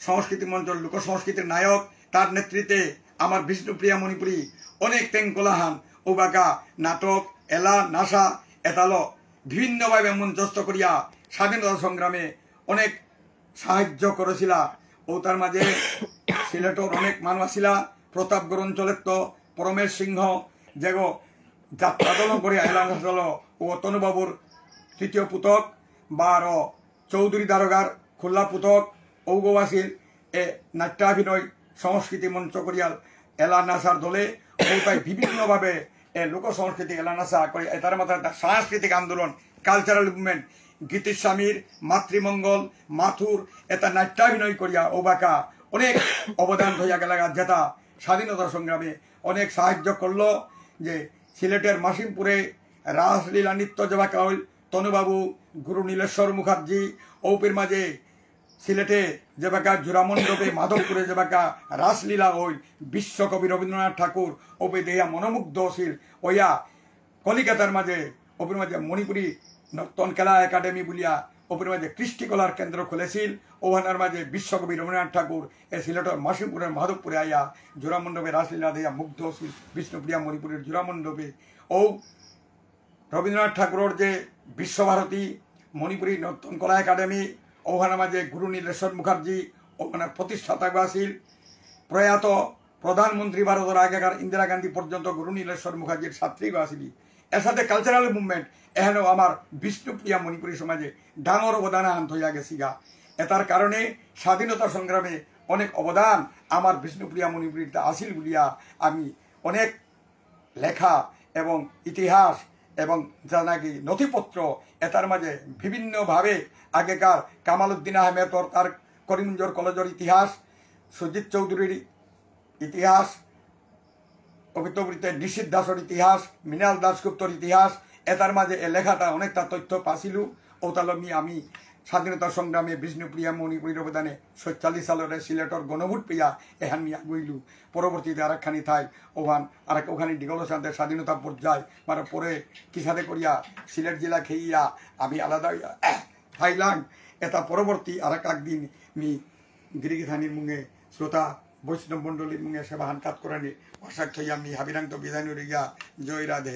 সংস্কৃতি মঞ্চর লোকসংস্কৃতির নায়ক, তার নেতৃত্বে আমার বিষ্ণুপ্রিয়া মণিপুরী অনেক তেঙ্কলাহান, ওবাকা, নাটক, এলা, নাচা, এতালো বিভিন্নভাবে মঞ্চস্থ করিয়া স্বাধীনতা সংগ্রামে অনেক সাহায্য করেছিলা। ও তার মাঝে সিলেটর অনেক মানুষ আছিলা, প্রতাপগড় অঞ্চলের তো পরমেশ সিংহ, যেগো যাত্রা দল করে আইলাম হাসল ও তনুবাবুর তৃতীয় পুতক, বারো চৌধুরী দারোগার খুল্লা পুতক, ঔগো আছিল এ নাট্যাভিনয় সংস্কৃতি মঞ্চ করিয়াল এলা নাচার দলে, ও তাই বিভিন্নভাবে এ লোক সংস্কৃতি এলা নাচা করে এতার মাথায় একটা সাংস্কৃতিক আন্দোলন, কালচারাল মুভমেন্ট, গীতিস্বামীর মাতৃমঙ্গল, মাথুর, এটা নাট্যাভিনয় করিয়া ওবাকা অনেক অবদান হইয়া গেলাগা, যেটা স্বাধীনতা সংগ্রামে অনেক সাহায্য করলো। যে সিলেটের মাসিমপুরে রাসলীলা নৃত্য যেবাকা হইল, তনুবাবু, গুরু নীলেশ্বর মুখার্জি, ঔপের মাঝে সিলেটে যেবাকা জোড়ামণ্ডপে মাধবপুরে যেবাকা রাসলীলা হইল, বিশ্বকবি রবীন্দ্রনাথ ঠাকুর ঔপে দেহিয়া মনোমুগ্ধ অসিল। ওয়া কলিকাতার মাঝে, ঔপের মাঝে মণিপুরী নর্তন কলা একাডেমি বুলিয়া ঔপের মাঝে কৃষ্টি কলার কেন্দ্র খুলেসিল। ওহানার মাঝে বিশ্বকবি রবীন্দ্রনাথ ঠাকুর এ সিলেটর মাসিমপুরের মাধবপুরে আয়া জোড়ামণ্ডপে রাসলীলা দেহিয়া মুগ্ধ অসিল বিষ্ণুপ্রিয়া মণিপুরীর জোড়ামণ্ডপে। ও রবীন্দ্রনাথ ঠাকুরর যে বিশ্বভারতী, মণিপুরী নর্তন কলা একাডেমি, ওহানার মাঝে গুরু নীলেশ্বর মুখার্জি ওহানার প্রতিষ্ঠাতা আছিল। প্রয়াত প্রধানমন্ত্রী ভারতর আগেকার ইন্দিরা গান্ধী পর্যন্ত গুরু নীলেশ্বর মুখার্জির ছাত্রী আছিল। এর সাথে কালচারাল মুভমেন্ট এহানও আমার বিষ্ণুপ্রিয়া মণিপুরী সমাজে ডাঙর অবদান আহান থইয়া গেছিগা। এটার কারণে স্বাধীনতা সংগ্রামে অনেক অবদান আমার বিষ্ণুপ্রিয়া মণিপুরীর আছিল বুলিয়া আমি অনেক লেখা এবং ইতিহাস এবং যা নাকি নথিপত্র, এটার মাঝে বিভিন্নভাবে আগেকার কামালউদ্দিন আহমেদর তার করিমগঞ্জর কলেজর ইতিহাস, সুজিত চৌধুরীর ইতিহাস, অভিতবৃত্তে নিশীথ দাসর ইতিহাস, মৃণাল দাশগুপ্তর ইতিহাস, এটার মাঝে এ লেখাটা অনেকটা তথ্য পাসিলু। ওতালো মি আমি স্বাধীনতা সংগ্রামে বিষ্ণুপ্রিয়া মণিপুরীর অবদানে ছয়চল্লিশ সালরে সিলেটর গণভোট পেয়া এহান মি আগুইলু। পরবর্তীতে আরেকখানি থাই, ওহান আরেক ওখানে ডিগল সাথে স্বাধীনতা পর্যায়, মানে পরে কিসাদে করিয়া সিলেট জেলা খেইয়া আমি আলাদা হইয়া থাইলাম। এটা পরবর্তী আরেক একদিন মি গিরিগিথানির মুঙে শ্রোতা বৈষ্ণব মণ্ডলীর মুঙে সেবাহান কাত করানি আশা থইয়া মি হাবিরাংত বিদায় নিয়া। জয় রাধে।